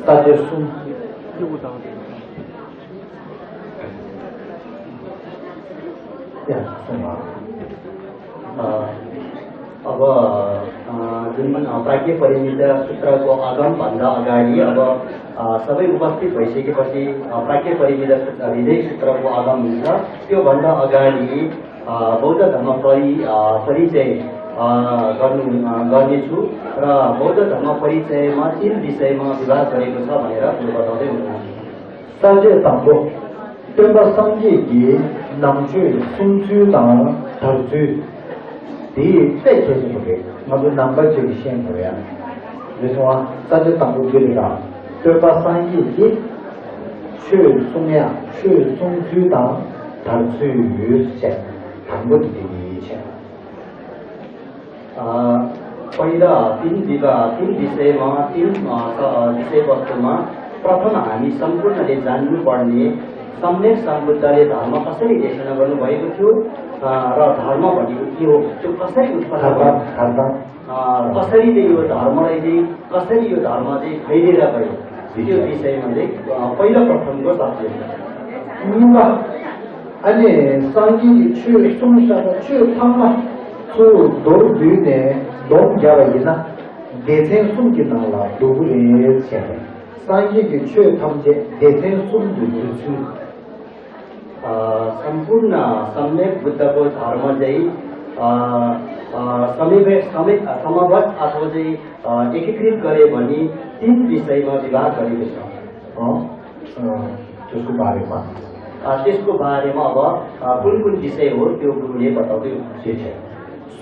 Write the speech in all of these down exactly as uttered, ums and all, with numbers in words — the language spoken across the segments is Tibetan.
ས་བཅད་གསུམ། ཡ། གསུངས་པ། ཨ། अब, अ, जुन, अ, प्राज्ञ परिमित सूत्रको आगमभन्दा अगाडि अब, अ, सबै उपस्थित भइसकेपछि, अ, प्राज्ञ परिमित सूत्र, हृदय सूत्रको आगम हुन्छ। त्योभन्दा अगाडि, अ, बौद्ध धर्म परि-, अ, परिचय, अ, गर्नु, अ, गर्नेछु र बौद्ध धर्म परिचयमा तीन विषयमा विभाग गरेको छ भनेर कुरो बताउँदै हुनुहुन्छ। ས་བཅད་དང་པོ། སྟོན་པ་སངས་རྒྱས་ཀྱི་ནང་ཆོས་གསུང་ཚུལ་དང་དར་ཚུལ། དེ་དཔེ་གལ་ཆེན་པོ་རེད། ང་ཚོ་ནང་པ་ཅིག་གིས་ཤེས་དགོས་ཡ། རེད་སོང་ཨ། ས་བཅད་དང་པོ་འདི་རེད་ད། སྟོན་པ་སངས་རྒྱས་ཀྱིས་ཆོས་གསུང་ཡ། ཆོས་གསུང་ཚུལ་དང་དར་ཚུལ་ཡོད་ཟེར། དང་པོ་དེ་འདི་ཡིན་བྱས། अ, पहिला तीन विधा, तीन विषयमा, तीन, अ, स-, अ, विषयवस्तुमा प्रथम हामी सम्पूर्णले जान्नुपर्ने सम्यक सम्बुद्धले धर्म कसरी देशना गर्नुभएको थियो, अ, र धर्म भनेको के हो, त्यो कसरी उत्पन्न भयो, धर्म, धर्म। अ, कसरी चाहिँ यो धर्मलाई चाहिँ, कसरी यो धर्म चाहिँ फैलिएर गयो, त्यो विषयमा चाहिँ, अ, पहिला प्रथमको सत्य। ཨ་ནི་སངས་རྒྱས་ཀྱིས་ཆོས་གསུངས་བཞག་པ་ཆོས་ཚང་མ་ཚུར་མདོར་བསྡུས་ནས་སྡོམ་བརྒྱབ་པ་ཡིན་ན་སྡེ་ཚན་གསུམ་གྱི་ནང་ལ་འདུ་གི་རེད་བྱས་ནས། སངས་རྒྱས་ཀྱི་ཆོས་ཐམས་ཅད་སྡེ་ཚན་གསུམ་དུ་འདུ་ཚུལ། अ, सम्पूर्ण सम्यक बुद्धको धर्म चाहिँ, अ, अ, समीपे-, समे-, अ, समभट अथवा चाहिँ, अ, एकीकृत गरे भने तीन विषयमा विभाग गरेको छ। अँ, अ, त्यसको बारेमा। अ, त्यसको बारेमा अब, अ, कुन कुन विषय हो, त्यो गुरुले बताउँदै हुनुहुन्छ। ठिक छ।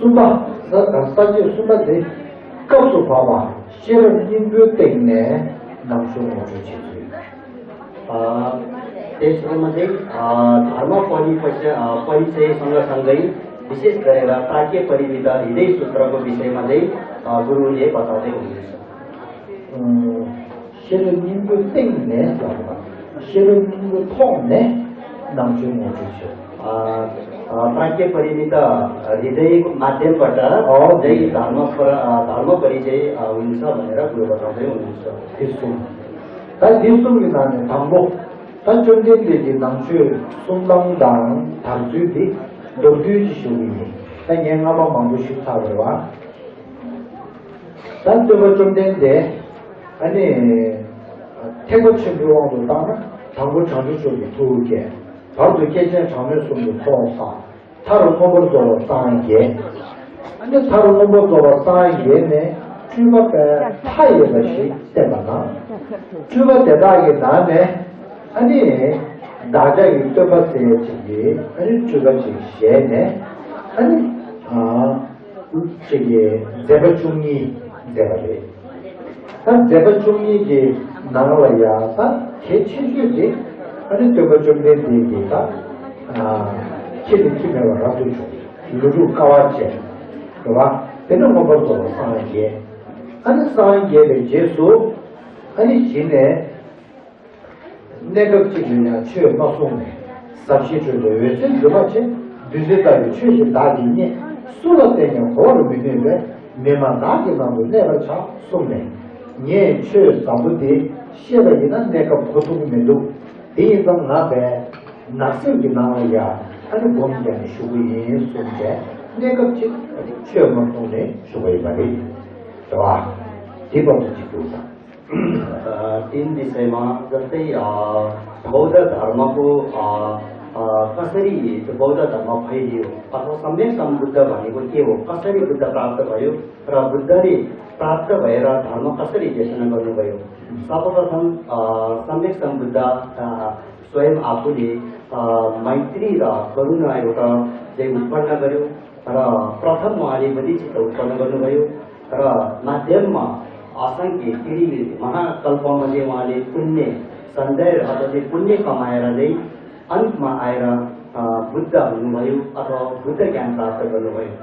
सुब्बा, स-, अ, सत्य सुब्बा चाहिँ कस्तो बाबा, सेवा निम्बु तेंगने नाम सुन हो चाहिँ छ। अ, तेस्रोमा चाहिँ, अ, धर्म परिपक्ष-, अ, परिचयसँग सँगै विशेष गरेर प्राज्ञ परिमित हृदय सूत्रको विषयमा चाहिँ, अ, गुरुले बताउँदै हुनुहुन्छ। अँ, सेवा निम्बु तेंगने, सेवा निम्बु थोंगने नाम सुन हो चाहिँ छ। अ, अ, प्राज्ञ परिमित हृदयको माध्यमबाट अँ। चाहिँ धर्म पर-, अ, धर्म परिचय, अ, हुन्छ भनेर कुरो बताउँदै हुनुहुन्छ। त्यसो। ད་འདི་གསུམ་གྱི་ནང་ནས་དང་པོ། ད་བཅོམ་ལྡན་འདས་ཀྱི་ནང་ཆོས་གསུང་སྟངས་དང་དར་ཚུལ་འདི་མདོར་བསྡུས་ཀྱིས་ཞུ་གི་ཡིན། ད་ངས་སྔ་མ་མང་པོ་ཞུས་ཚར་བ་རེད་བ། ད་སྟོན་པ་བཅོམ་ལྡན་འདས། ཨ་ནི། ཐེག་པ་ཆེན་པོའི་དབང་དུ་བཏང་ན་དང་པོ་བྱང་ཆུབ་མཆོག་གི་ཐུགས་བསྐྱེད། བར་དུ་བསྐྱེད་ཆེན་གྲངས་མེད་གསུམ་གྱི་ཚོགས་བསགས། མཐར་མངོན་པར་རྫོགས་པར་སངས་རྒྱས། ཨ་ནི་མཐར་མངོན་པར་རྫོགས་པར་སངས་རྒྱས་ནས་སྤྲུལ་པ་དཔེ་མཐའ་ཡས་པ་ཞིག་བསྟན་པ་དང་། སྤྲུལ་པ་དེ་དག་གི་ནང་ནས་ཨ་ནི་བདག་ཅག་གི་སྟོན་པ་ཟེར་ཅིག་གིས་ཨ་ནི་སྤྲུལ་པ་ཅིག་བཞེས་ནས་ཨ་ནི་ཨ་ཅིག་གིས་མཛད་པ་བཅུ་གཉིས་མཛད་པ་རེད། ད་མཛད་པ་བཅུ་གཉིས་ཀྱི་ནང་ལ་ཡང་ད་གལ་ཆེ་ཤོས་དེ་ཨ་ནི་སྟོན་པ་བཅོམ་ལྡན་འདས་ཀྱི་ད་ཨ་ཁྱེད་ནི་ཁྱི་མེད་པར་རབ་ཏུ་བྱུང་། ལུས་སྒྲུབ་དཀའ་བ་སྤྱད། རེད་བ། དེ་ནས་མངོན་པར་རྫོགས་པར་སངས་རྒྱས། ཨ་ནི་སངས་རྒྱས་པའི་རྗེས་སུ་ཨ་ནི་གཞི་ནས། གནས་སྐབས་གཅིག་ལ་ཡང་ཆོས་མ་གསུངས་ནས། ཟབ་ཞི་སྤྲོས་བྲལ་འོད་གསལ་འཛིན་པ་ཆེ། བདུད་རྩི་ལྟ་བུའི་ཆོས་ཤིག་བདག་གིས་རྙེད། སུ་ལ་བསྟན་ཀྱང་གོ་བར་མི་ནུས་པས། མི་སྨྲ་བདག་གི་ནང་དུ་གནས་པར་བྱ། གསུངས་ནས། ངས་ཆོས་ཟབ་མོ་འདི་བཤད་པ་ཡིན་ན་གནས་སྐབས་གོ་ཐུབ་ཀྱི་མི་འདུག་དེ་ཡིན་ཙང་ང་བས་ནགས་གསེབ་ཀྱི་ནང་ལ་ཡང་ཨ་ནི་སྒོམ་བརྒྱབ་ནས་བཞུགས་ཀྱི་ཡིན་གསུངས་ཏེ་གནས་སྐབས་གཅིག་ཆོས་མ་གསུངས་ནས་བཞུགས་པ་ཡིན་པ་རེད། རེད་བ། དེ་བར་དུ་གཅིག་འདུག་ས། अ, तीन विषयमा जस्तै, अ, बौद्ध धर्मको, अ, अ, कसरी बौद्ध धर्म फैलियो अथवा सम्यक सम्बुद्ध भनेको के हो, कसरी बुद्ध प्राप्त भयो र बुद्धले प्राप्त भएर धर्म कसरी देशना गर्नुभयो। सर्वप्रथम, अ, सम्यक सम्बुद्ध, अ, स्वयं आफूले, अ, मैत्री र करुणा एउटा चाहिँ उत्पन्न गर्यो। र प्रथम उहाँले बोधिचित्त उत्पन्न गर्नुभयो र माध्यममा असंख्य तिनी महाकल्पमा चाहिँ उहाँले पुण्य सञ्चय र अथवा चाहिँ पुण्य कमाएर चाहिँ अन्तमा आएर, अ, बुद्ध हुनुभयो अथवा बुद्ध ज्ञान प्राप्त गर्नुभयो।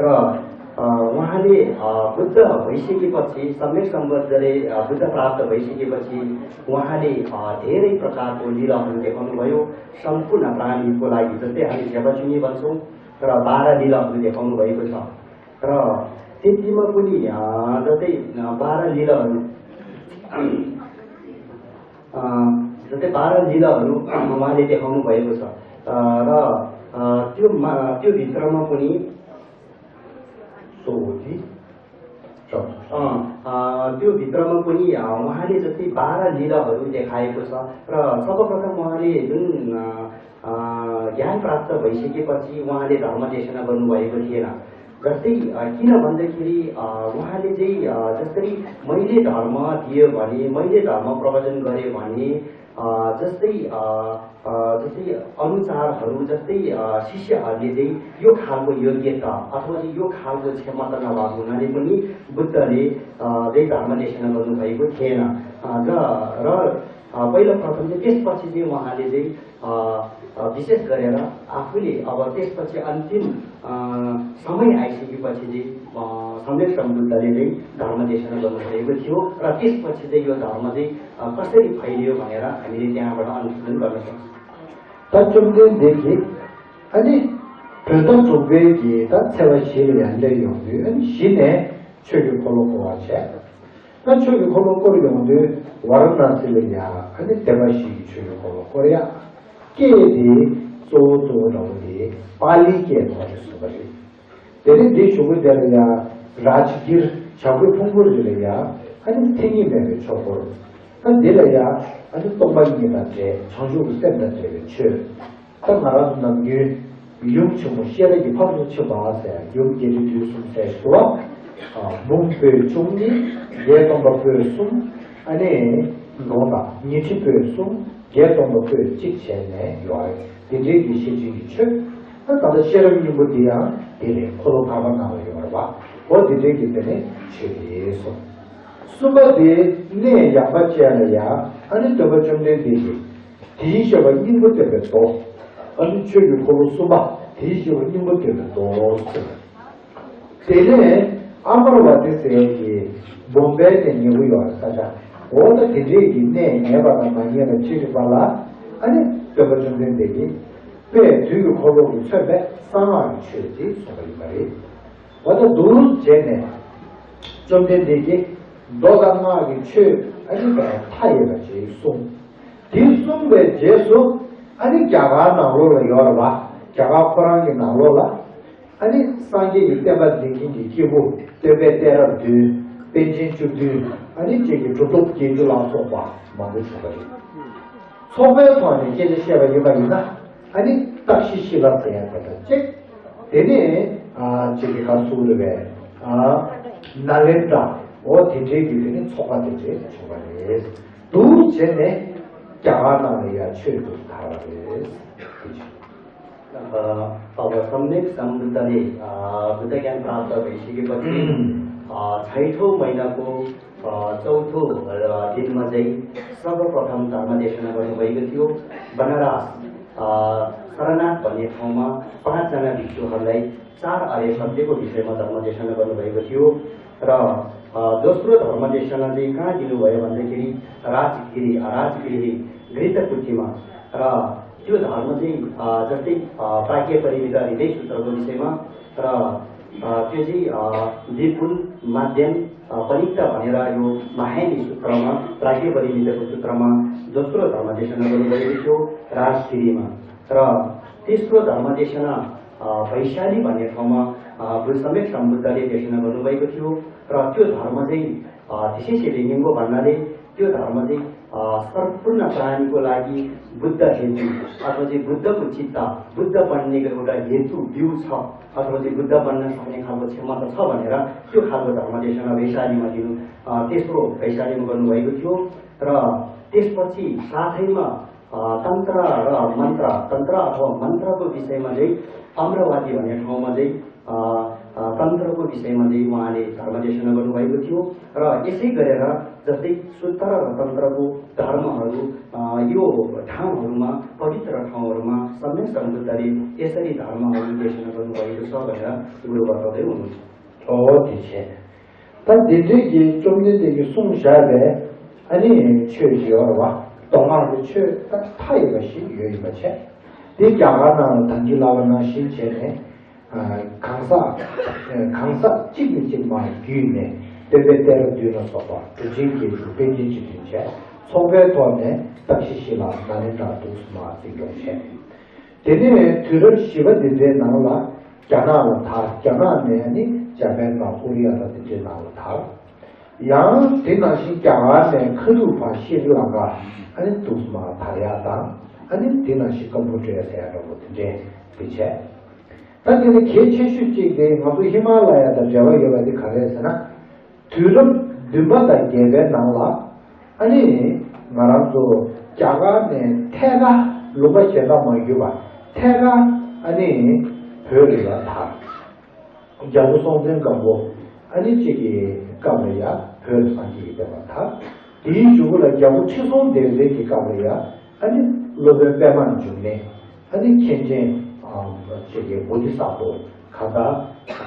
र, अ, उहाँले, अ, बुद्ध भइसकेपछि, सम्यक सम्बुद्धले, अ, बुद्ध प्राप्त भइसकेपछि उहाँले, अ, धेरै प्रकारको लीलाहरू देखाउनुभयो। सम्पूर्ण प्राणीको लागि, जस्तै हामी झ्यापाचुनी भन्छौँ, र बाह्र लीलाहरू देखाउनु भएको छ। र त्यतिमा पनि, अ, जस्तै, अ, बाह्र लीलाहरू, अ, जस्तै बाह्र लीलाहरू उहाँले देखाउनु भएको छ। अ, र, अ, त्यो मा-, त्यो भित्रमा पनि सोधी, अ, अ, त्यो भित्रमा पनि, अ, उहाँले जस्तै बाह्र लीलाहरू देखाएको छ। र सर्वप्रथम उहाँले जुन, अ, अ, ज्ञान प्राप्त भइसकेपछि उहाँले धर्म देशना गर्नुभएको थिएन। जस्तै, अ, किन भन्दाखेरि, अ, उहाँले चाहिँ, अ, जसरी मैले धर्म दिएँ भने, मैले धर्म प्रवचन गरेँ भने, अ, जस्तै, अ, अ, जस्तै अनुचारहरू, जस्तै, अ, शिष्यहरूले चाहिँ यो खालको योग्यता अथवा चाहिँ यो खालको क्षमता नभएको हुनाले पनि बुद्धले, अ, चाहिँ धर्म देशना गर्नुभएको थिएन। अ, र, र, अ, पहिलो प्रथम चाहिँ त्यसपछि चाहिँ उहाँले चाहिँ, अ, अ, विशेष गरेर आफूले अब त्यसपछि अन्तिम, अ, समय आइसकेपछि चाहिँ, अ, सम्यक सम्बुद्धले चाहिँ धर्म देशना गर्नुभएको थियो र त्यसपछि चाहिँ यो धर्म चाहिँ, अ, कसरी फैलियो भनेर हामीले त्यहाँबाट अनुसन्धान गर्न सक्छौँ। ད་བཅོམ་ལྡན་འདས་ཀྱིས་ཨ་ནི་བོད་ཟླ་དྲུག་པའི་གི་ད་ཚེས་པ་བཞི་ལ་ཡར་སླེབས་ཡོང་དུས་ཨ་ནི་བཞི་ནས་ཆོས་ཀྱི་འཁོར་ལོ་བསྐོར་བ་བྱས། ད་ཆོས་ཀྱི་འཁོར་ལོ་བསྐོར་ཡོང་དུས་ཝཱ་ར་ཎ་སི་ལ་ཡ་ཨ་ནི་བདེན་པ་བཞི་གི་ཆོས་ཀྱི་འཁོར་ལོ་བསྐོར་ཡ། སྐད་དེ་གཙོ་བོ་གཙོ་བོ་འདྲ་བོ་དེ་པཱ་ལིའི་སྐད་ཐོག་ནས་གསུངས་པ་རེད། དེ་ནས་འདི་གཞུག་གུ་དེ་ལ་ཡ་རཱཇ་གིར་བྱ་རྒོད་ཕུང་པོ་རི་ལ་ཡ་ཨ་ནི་མཚན་ཉིད་མེད་པའི་ཆོས་འཁོར། ད་འདི་ལ་ཡ་ཨ་ནི་སྟོང་པ་ཉིད་དང་འབྲེལ་བྱང་ཆུབ་ཀྱི་སེམས་དང་འབྲེལ་བའི་ཆོས། ད་ང་རང་ཚོ་ནམ་རྒྱུན་ཡུམ་ཆེན་མོ་ཤེས་རབ་ཀྱི་ཕ་རོལ་ཏུ་ཕྱིན་པ་ཟེར་ཡུམ་རྒྱས་འབྲིང་བསྡུས་གསུམ་ཟེར་ཞུ་བ། འབུམ་པོད་བཅུ་གཉིས། བརྒྱད་སྟོང་པ་པོད་གསུམ། ཨ་ནི་འགྲོ་དང་ཉི་ཁྲི་པོད་གསུམ། བརྒྱད་སྟོང་པ་པོད་གཅིག་བྱས་ནས་ཡོད་རེད། དེ་འདྲའི་གི་ཤེར་ཕྱིན་གྱི་ཆོས། ད་ད་ལྟ་ཤེས་རབ་སྙིང་པོ་འདི་ཡང་དེ་རེད། འཁོར་ལོ་བར་པ་ནང་ལ་ཡོད་རེད་བ། འོ་དེ་འདྲའི་གི་དེ་ནས་ཆོས་དེ་སོ། གསུམ་པ་དེ་གནས་ཡངས་པ་ཅན་ལ་ཡང་ཨ་ནི་སྟོན་པ་བཅོམ་ལྡན་འདས་ཀྱིས། དེའི་བཤད་པ་སྙིང་པོ་སྟོན་པའི་མདོ། ཨ་ནི་ཆོས་ཀྱི་འཁོར་ལོ་གསུམ་པ་དེའི་བཤད་པ་སྙིང་པོ་སྟོན་པའི་མདོ་ཟེར། དེ་ནས་ཨ་མར་བ་ཏི་ཟེར་གྱི་བོམ་བེ་ནས་ཉེ་བོ་ཡོད་ས་ཆ། འོ་ད་དེ་འདྲས་ཀྱི་གནས་ངེས་པ་དང་མ་ངེས་པ་ཅི་རིགས་པ་ལ་ཨ་ནི་སྟོན་པ་བཅོམ་ལྡན་འདས་ཀྱིས་དཔལ་དུས་ཀྱི་འཁོར་ལོ་གིས་མཚོན་པའི་གསང་སྔགས་ཀྱི་ཆོས་དེ་གསུངས་པ་ཡིན་པ་རེད། འོ་ད་འདུག་བྱས་ནས་བཅོམ་ལྡན་འདས་ཀྱིས་མདོ་དང་སྔགས་ཀྱི་ཆོས་ཨ་ནི་མཐའ་ཡས་པ་ཅིག་གསུངས། དེ་གསུངས་པའི་རྗེས་སུ་ཨ་ནི་རྒྱ་གར་ནང་ལོགས་ལ་ཡོད་རེད་བ། རྒྱ་གར་ཁོ་རང་གི་ནང་ལོགས་ལ་ཨ་ནི་སངས་རྒྱས་ཀྱི་བསྟན་པ་འཛིན་མཁན་གྱི་སྐྱེས་བུ་སྟོན་པའི་གཏད་རབས་བདུན། པཎ་ཆེན་བཅུ་བདུན། ཨ་ནི་བཅས་ཀྱི་གྲུབ་ཐོབ་བརྒྱད་ཅུ་ལ་སོགས་པ་མང་པོ་བྱུང་བ་རེད། ཚོགས་པའི་ཐོག་ནས་སྐད་ཆ་བཤད་པ་ཡིན་པ་ཡིན་ན་ཨ་ནི་ཏཀ་ཤི་ཤི་ལ་ཟེར་ཡ་དེ་དང་གཅིག་དེ་ནས་ཨ་ཅིག་གི་ག་རེ་ཟེར་དགོས་རེད་པས། ཨ་ནཱ་ལེནྡྲ། འོ་དེ་འདྲའི་གི་དེ་ནས་ཚོགས་པ་དེ་འདྲའི་བྱུང་བ་རེད། འདུག་བྱས་ནས་རྒྱ་གར་ནང་ལ་ཡ་ཆོས་འདུག་དར་བ་རེད། ཨ་བ་སམ་ཡཀ་སམ་བུད་དྷ་ནས་བུདྡྷ་ཀྱཱན་པྲཱཔྟ་བའི་ཤི་གི་པ་ཏི། छठौं महीना को अ, चौथो, अ, दिनमा चाहिँ सर्वप्रथम धर्म देशना गर्नुभएको थियो। बनारस, अ, सारनाथ भन्ने ठाउँमा पाँचजना भिक्षुहरूलाई चार आर्य सत्यको विषयमा धर्म देशना गर्नुभएको थियो। र, अ, दोस्रो धर्म देशना चाहिँ कहाँ दिनुभयो भन्दाखेरि राजगिरी, अ, राजगिरी घृतकुटीमा। र त्यो धर्म चाहिँ, अ, जस्तै, अ, प्राज्ञ परिमित हृदय सूत्रको विषयमा र, अ, त्यो चाहिँ, अ, विपुल, माध्यम, अ, परीक्षा भनेर यो महायानी सूत्रमा, प्राज्ञ परिमितको सूत्रमा दोस्रो धर्म देशना गर्नुभएको थियो राजगिरीमा। र तेस्रो धर्म देशना, अ, वैशाली भन्ने ठाउँमा, अ, बुद्ध सम्यक सम्बुद्धले देशना गर्नुभएको थियो। र त्यो धर्म चाहिँ, अ, त्यसैले निङ्गो भन्नाले त्यो धर्म चाहिँ, अ, सम्पूर्ण प्राणीको लागि बुद्ध हेतु अथवा चाहिँ बुद्धको चित्त, बुद्ध बन्नेको एउटा हेतु बिउ छ अथवा चाहिँ बुद्ध बन्न सक्ने खालको क्षमता छ भनेर त्यो खालको धर्म देशना वैशालीमा दिनु, अ, तेस्रो वैशालीमा गर्नुभएको थियो। र त्यसपछि साथैमा, अ, तन्त्र र मन्त्र, तन्त्र अथवा मन्त्रको विषयमा चाहिँ अमरावती भन्ने ठाउँमा चाहिँ, अ, अ, तन्त्रको विषयमा चाहिँ उहाँले धर्म देशना गर्नुभएको थियो। र यसै गरेर जस्तै सूत्र र तन्त्रको धर्महरू, अ, यो ठाउँहरूमा, पवित्र ठाउँहरूमा सम्यक सम्बुद्धले यसरी धर्महरू देशना गर्नुभएको छ भनेर गुरु बताउँदै हुनुहुन्छ। ཨོ་དེ་བྱས། ད་འདི་འདྲའི་གི་བཅོམ་ལྡན་འདས་ཀྱིས་གསུངས་བཞག་པའི་ཨ་ནི་ཆོས་ཅིག་ཡོད་རེད་བ། མདོ་སྔགས་ཀྱི་ཆོས་ད་མཐའ་ཡས་པ་ཞིག་ཡོད་ཡིན་པ་བྱས། དེ་རྒྱ་གར་ནང་ལ་ད་གིན་ལབ་པ་ནང་བཞིན་བྱས་ནས། གང་ཟག་གང་ཟག་གཅིག་ནས་གཅིག་མར་བརྒྱུད་ནས་ སྤེན་པའི་གཏད་རབས་བདུན་ལ་སོགས་པ་གྲུབ་ཆེན་བརྒྱད་ཅུ་པཎ་ཆེན་བཅུ་བདུན་བྱས། ཚོགས་པའི་ཐོག་ནས་སྟག་ཤི་ཤི་ལ་ནཱ་ལེནྡྲ་འདུག་སེ་མར་འཛིན་སྐྱོང་བྱས། དེ་ནས་དུས་རབས་བཞི་པ་འདི་འདྲའི་ནང་ལ་རྒྱ་ནག་ལ་དར། རྒྱ་ནག་ནས་ནི་འཇར་པན་དང་ཀོ་རི་ཡ་དང་འདི་འདྲའི་ནང་ལ་དར། ཡང་དེ་ནང་བཞིན་རྒྱ་གར་ནས་ཁ་ཐུག་ཕར་ཤྲི་ལང་ཀ་ཨ་ནི་འདུག་སེ་མར་དར་ཡག་དང་། ཨ་ནི་དེ་ནང་བཞིན་ཀམ་བུ་ཌི་ཡ་ཟེར་ཡག་འདྲ་པོ་དེ་འདྲའི་དེ་བྱས། ད་དེ་ནི་གལ་ཆེ་ཤོས་གཅིག་དེ་ང་ཚོ་ཧི་མ་ལ་ཡ་དང་འབྲེལ་བ་ཡོད་པ་དེ་ག་རེ་རེད་ཟེར་ན། དུས་རབས་བདུན་པ་དང་བརྒྱད་པའི་ནང་ལ་ཨ་ནི་ང་རང་ཚོ་རྒྱ་གར་ནས་ཐད་ཀར་ལུང་པ་གཞན་དག་མ་བརྒྱུད་པར་ཐད་ཀར་ཨ་ནི་བོད་ལ་ཡར་དར། རྒྱལ་པོ་སྲོང་བཙན་སྒམ་པོ་ཨ་ནི་གཅིག་གི་སྐབས་ལ་ཡ་བོད་ལ་སངས་རྒྱས་ཀྱི་བསྟན་པ་དར། དེའི་གཞུག་གུ་ལ་རྒྱལ་པོ་ཁྲི་སྲོང་ལྡེ་བཙན་གྱི་སྐབས་ལ་ཡ་ཨ་ནི་སློབ་དཔོན་པདྨ་འབྱུང་གནས་ཨ་ནི་མཁན་ཆེན་གཅིག་གི་བོ་དྷི་ས་ཏྭ་གང་ལྟར་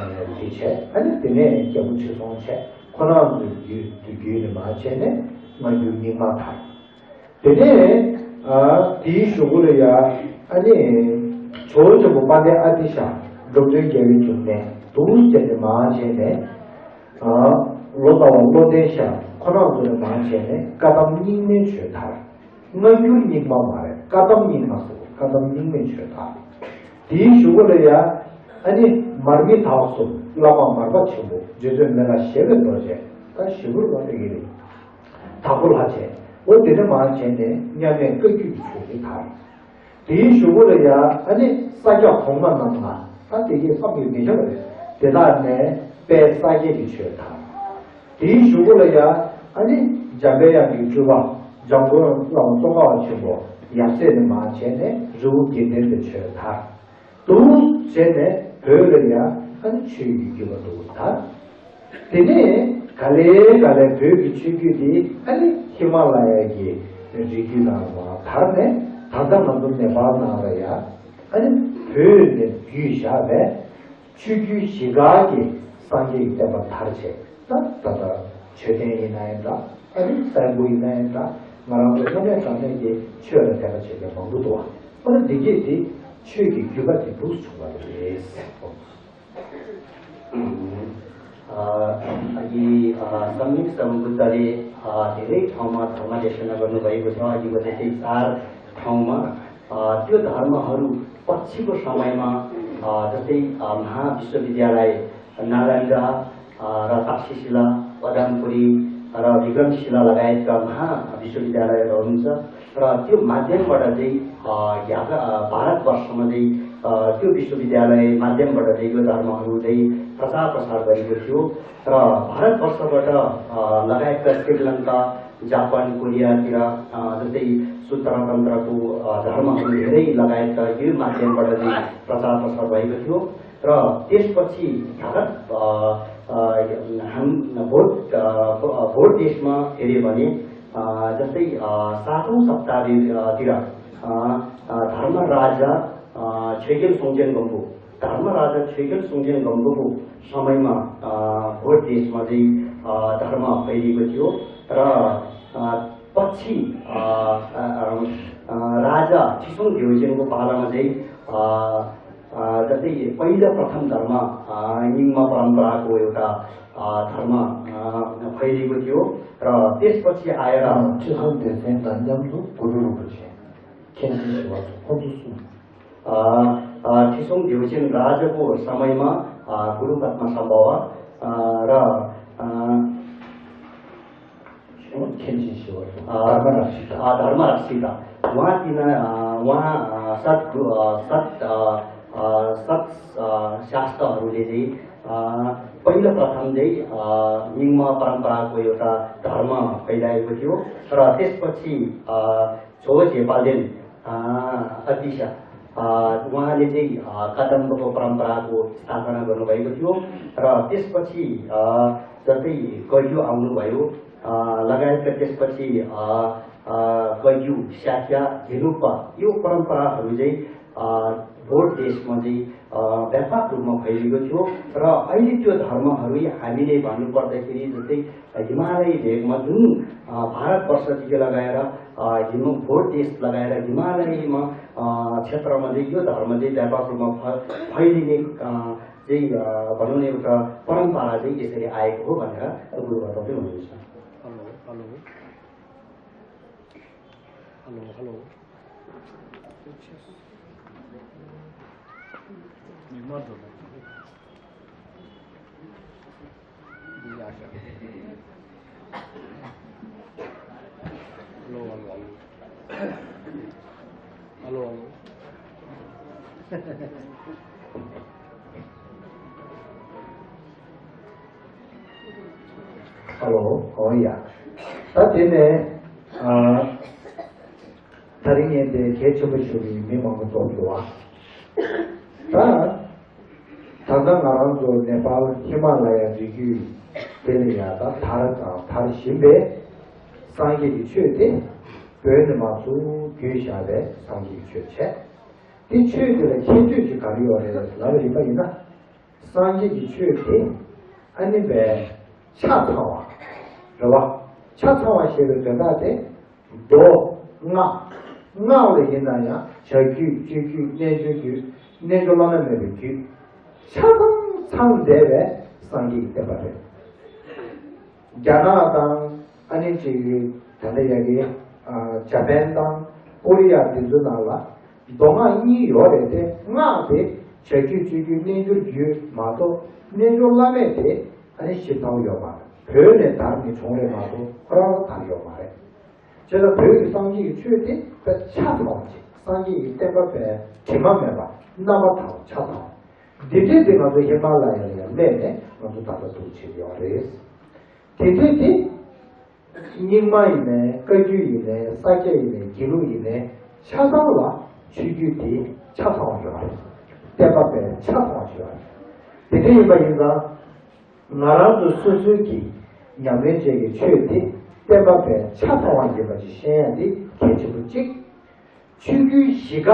དེ་བྱས། ཨ་ནི་དེ་ནས་རྒྱལ་པོ་ཁྲི་སྲོང་བྱས། ཁོ་རང་ཚོའི་རྒྱུད་དུ་བརྒྱུད་ནས་མར་བྱས་ནས་སྔ་འགྱུར་རྙིང་མ་དར། དེ་ནས་ཨ་དེའི་གཞུག་གུ་ལ་ཡ་ཨ་ནི་ཇོ་བོ་ཆེན་པོ་དཔལ་ལྡན་ཨ་ཏི་ཤ། འབྲོམ་སྟོན་རྒྱལ་བའི་འབྱུང་གནས། འདུག་སེ་བྱས་ནས་མར་བྱས་ནས་ཨ་ལོ་ཙཱ་བ་བློ་ལྡན་ཤཱཀྱ། ཁོ་རང་ཚོ་ནས་མར་བྱས་ནས་བཀའ་གདམས་རྙིང་མའི་ཆོས་དར། སྔ་འགྱུར་རྙིང་མ་མ་རེད། བཀའ་གདམས་རྙིང་མ་ཟེར། བཀའ་གདམས་རྙིང་མའི་ཆོས་དར། དེའི་གཞུག་གུ་ལ་ཡ་ཨ་ནི་མར་མི་དྭགས་གསུམ། བླ་མ་མར་པ་ཆེན་པོ། རྗེ་བཙུན་མི་ལ་ཞེས་པའི་རྡོ་རྗེ། ད་ཞེ་པོ་རེད་པ། དེ་གི་རེད། དྭགས་པོ་ལྷ་བྱས། འོ་དེ་འདྲ་མར་བྱས་ནས་མཉམ་མེད་བཀའ་བརྒྱུད་ཀྱི་ཆོས་དེ་དར། དེའི་གཞུག་གུ་ལ་ཡ་ཨ་ནི་ས་སྐྱ་གོང་མ་རྣམས་ལ། ད་དེ་གའི་བསམ་གྱིས་མི་ཁྱབ་པ་རེད། དེ་དག་ནས་དཔལ་ས་སྐྱའི་ཆོས་དར། དེའི་གཞུག་གུ་ལ་ཡ་ཨ་ནི་འཇམ་པའི་དབྱངས་ཀྱི་སྤྲུལ་པ་འཇམ་མགོན་བླ་མ་ཙོང་ཁ་པ་ཆེན་པོ་ཡབ་སྲས་ནས་མར་བྱས་ནས་རི་བོ་དགེ་ལྡན་པའི་ཆོས་དར། འདུག་སེ་བྱས་ནས་བོད་ལ་ཡ་ཨ་ནི་ཆོས་ཀྱི་བརྒྱུད་པ་འདུག་སེ་དར། དེ་ནས་ག་ལེ་ག་ལེ་བོད་ཀྱི་ཆོས་བརྒྱུད་དེ་ཨ་ནི་ཧི་མ་ལ་ཡ་གི་རི་རྒྱུད་ནང་ལ་དར་ནས། ད་ལྟ་ང་ཚོ་ནེ་པཱལ་ནང་ལ་ཡ་ཨ་ནི་བོད་ནས་བརྒྱུད་བཞག་པའི་ཆོས་བརྒྱུད་བཞི་ཀ་གི་སངས་རྒྱས་ཀྱི་བསྟན་པ་དར་བྱས། ད་ད་ལྟ་མཆོད་རྟེན་ཡིན་ན་ཡང་འདྲ། ཨ་ནི་གསར་འགོད་ཡིན་ན་ཡང་འདྲ། ང་རང་ཚོ་གནམ་མེད་ས་མེད་ཀྱི་ཆོས་ལ་དད་པ་བྱེད་མཁན་མང་པོ་འདུག་པ། ཨ་ནི་འདི་གས་དེ་ཆོས་ཀྱི་བརྒྱུད་པ་དེ་འདུག་སེ་བྱུང་བ་རེད། ཨ་ཡི་ཨ་सम्यक सम्बुद्धले अ धेरै ठाउँमा धर्म देशना गर्नुभएको छ। अघिको जस्तै चार ठाउँमा अ त्यो धर्महरू पछिको समयमा अ जस्तै अ महाविश्वविद्यालय नालन्दा अ र तक्षशिला, पद्मपुरी र विक्रमशिला लगायतका महाविश्वविद्यालयहरू हुनुहुन्छ। र त्यो माध्यमबाट चाहिँ अ यहाँ भारतवर्षमा चाहिँ अ त्यो विश्वविद्यालय माध्यमबाट चाहिँ यो धर्महरू चाहिँ प्रचार प्रसार गरेको थियो। र भारतवर्षबाट अ लगायतका श्रीलङ्का, जापान, कोरियातिर अ जस्तै सूत्र तन्त्रको अ धर्महरू धेरै लगायतका यो माध्यमबाट चाहिँ प्रचार प्रसार भएको थियो। र त्यसपछि भारत अ अ हाम भोट अ भोट देशमा हेऱ्यो भने अ जस्तै अ सातौँ शताब्दीतिर अ अ धर्म राजा अ छ्वेगेल सोङजेन गम्बु, धर्म राजा छ्वेगेल सोङजेन गम्बुको समयमा अ भोट देशमा चाहिँ अ धर्म फैलिएको थियो। र अ पछि अ अ अ राजा ठिसोङ देउजेनको पालामा चाहिँ अ अ जस्तै पहिलो प्रथम धर्म अ निङ्मा परम्पराको एउटा अ धर्म अ फैलिएको थियो। र त्यसपछि आएर अँ, ठिसोङ देउजेन धर्म गुरु रिम्पोछे, खेन्सी शिव, अ, अ, ठिसोङ देउजेन राजाको समयमा अ गुरु पद्म सम्भव अ र अ खेन्सी शिव, अ धर्म रक्षिता। अ धर्म रक्षिता। उहाँ तिन अ उहाँ अ सत अ सत अ अ सत अ शास्त्रहरूले चाहिँ अ पहिलो प्रथम चाहिँ अ निङ्मा परम्पराको एउटा धर्म फैलाएको थियो। र त्यसपछि अ छोजे पाल्देन अ अतिशा अ उहाँले चाहिँ अ कादम्बको परम्पराको स्थापना गर्नुभएको थियो। र त्यसपछि अ जस्तै कयु आउनुभयो अ लगायतका त्यसपछि अ अ कयु, शाक्य, धेनुपा यो परम्पराहरू चाहिँ अ भोट देशमा चाहिँ अ व्यापक रूपमा फैलिएको थियो। र अहिले त्यो धर्महरू हामीले भन्नुपर्दाखेरि जस्तै हिमालय भेगमा जुन अ भारतवर्षदेखि लगाएर अ हिम भोट देश लगाएर हिमालयमा अ क्षेत्रमा चाहिँ यो धर्म चाहिँ व्यापक रूपमा फ फैलिने अ चाहिँ, अ, भनौँ न, एउटा परम्परा चाहिँ यसरी आएको हो भनेर गुरुबाट पनि हुनुहुन्छ। Hello, hello. Hello, hello. Hello, hello, hello. Hello, hello. ཧེ་ལོ། ཨོ་ཡ། ད་དེ་ནས་ཨ། ད་རིང་ངས་དེ་གལ་ཆེན་པོ་ཞུ་གི་ཡིན། མི་མང་པོ་འཛོམས་འདུག་བ། ད་ད་ལྟ་ང་རང་ཚོ་ནེ་པཱལ་ཧི་མ་ལ་ཡ་རི་རྒྱུད་དེ་ལ་ཡ་ད་དར་དང་དར་བཞིན་པའི་སངས་རྒྱས་ཀྱི་ཆོས་དེ། བོད་ནས་མར་ཚུར་བརྒྱུད་བཞག་པའི་སངས་རྒྱས་ཀྱི་ཆོས་བྱས། དེ་ཆོས་དེ་ལ་ཁྱད་ཆོས་ཅིག་ག་རེ་ཡོད་རེད་ལབ་པའི་རིག་པ་ཡིན་ན། སངས་རྒྱས་ཀྱི་ཆོས་དེ་ཨ་ནི་བས་ཆ་ཚང་བ་རེད་བ། ཆ་ཚང་བ་ཞེས་པའི་དོན་དག་དེ། མདོ། སྔགས། སྔགས་ལ་ཡིན་ན་ཡང་བྱ་རྒྱུད། སྤྱོད་རྒྱུད། རྣལ་འབྱོར་རྒྱུད། རྣལ་འབྱོར་བླ་ན་མེད་པའི་རྒྱུད། ཆ་ཚང་ཚང་བསྡད་པའི་སངས་རྒྱས་ཀྱི་བསྟན་པ་རེད། རྒྱ་ནག་དང་ཨ་ནི་ཅིག་ད་ལྟ་ཡ་གི་ཨ། ཇ་པན་དང་ཀོ་རི་ཡ་འདི་ཚོ་ནང་ལ་མདོ་སྔགས་གཉིས་ཡོད་རེད་དེ། སྔགས་དེ་བྱ་རྒྱུད། སྤྱོད་རྒྱུད། རྣལ་འབྱོར་རྒྱུད་མ་གཏོགས། རྣལ་འབྱོར་བླ་མེད་དེ་ཨ་ནི་ཞིབ་ཚགས་ཡོད་མ་རེད། བོད་ནས་དར་ནས་བྱུང་རེད་མ་གཏོགས་ཁོ་རང་ལ་དར་ཡོད་མ་རེད། བྱས་ཙང་བོད་ཀྱི་སངས་རྒྱས་ཀྱི་ཆོས་དེ་དཔེ་ཆ་ཚང་བ་ཅིག་སངས་རྒྱས་ཀྱི་བསྟན་པ་དཔེ་དྲི་མ་མེད་པ། རྣམ་པ་དང་ཆ་ཚང་བ། འདི་འདྲའི་དེ་ང་ཚོ་ཧི་མ་ལ་ཡ་ལ་ཡང་སླེབས་ནས་ང་ཚོ་ད་ལྟ་འདུག་བྱེད་ཀྱི་ཡོད་རེད། དེ་འདྲའི་དེ། རྙིང་མ་ཡིན་ནའི། བཀའ་བརྒྱུད་ཡིན་ནའི། ས་སྐྱ་ཡིན་ནའི། དགེ་ལུགས་ཡིན་ནའི། ཆ་ཚང་ལ་ཆོས་བརྒྱུད་དེ་ཆ་ཚང་བ་ཡོད་རེད། བསྟན་པ་དཔེ་ཆ་ཚང་བ་ཡོད་རེད། དེ་འདྲ་ཡིན་པ་ཡིན་ཙང་། ང་རང་ཚོ་སོ་སོའི་གི་ཉམས་ལེན་བྱེད་ཀྱི་ཆོས་དེ་བསྟན་པ་དཔེ་ཆ་ཚང་བ་ཡིན་པ་ཅིག་ཤེས་ཡ་དེ་གལ་ཆེན་པོ་གཅིག་ཆོས་བརྒྱུད་བཞི་ཀ་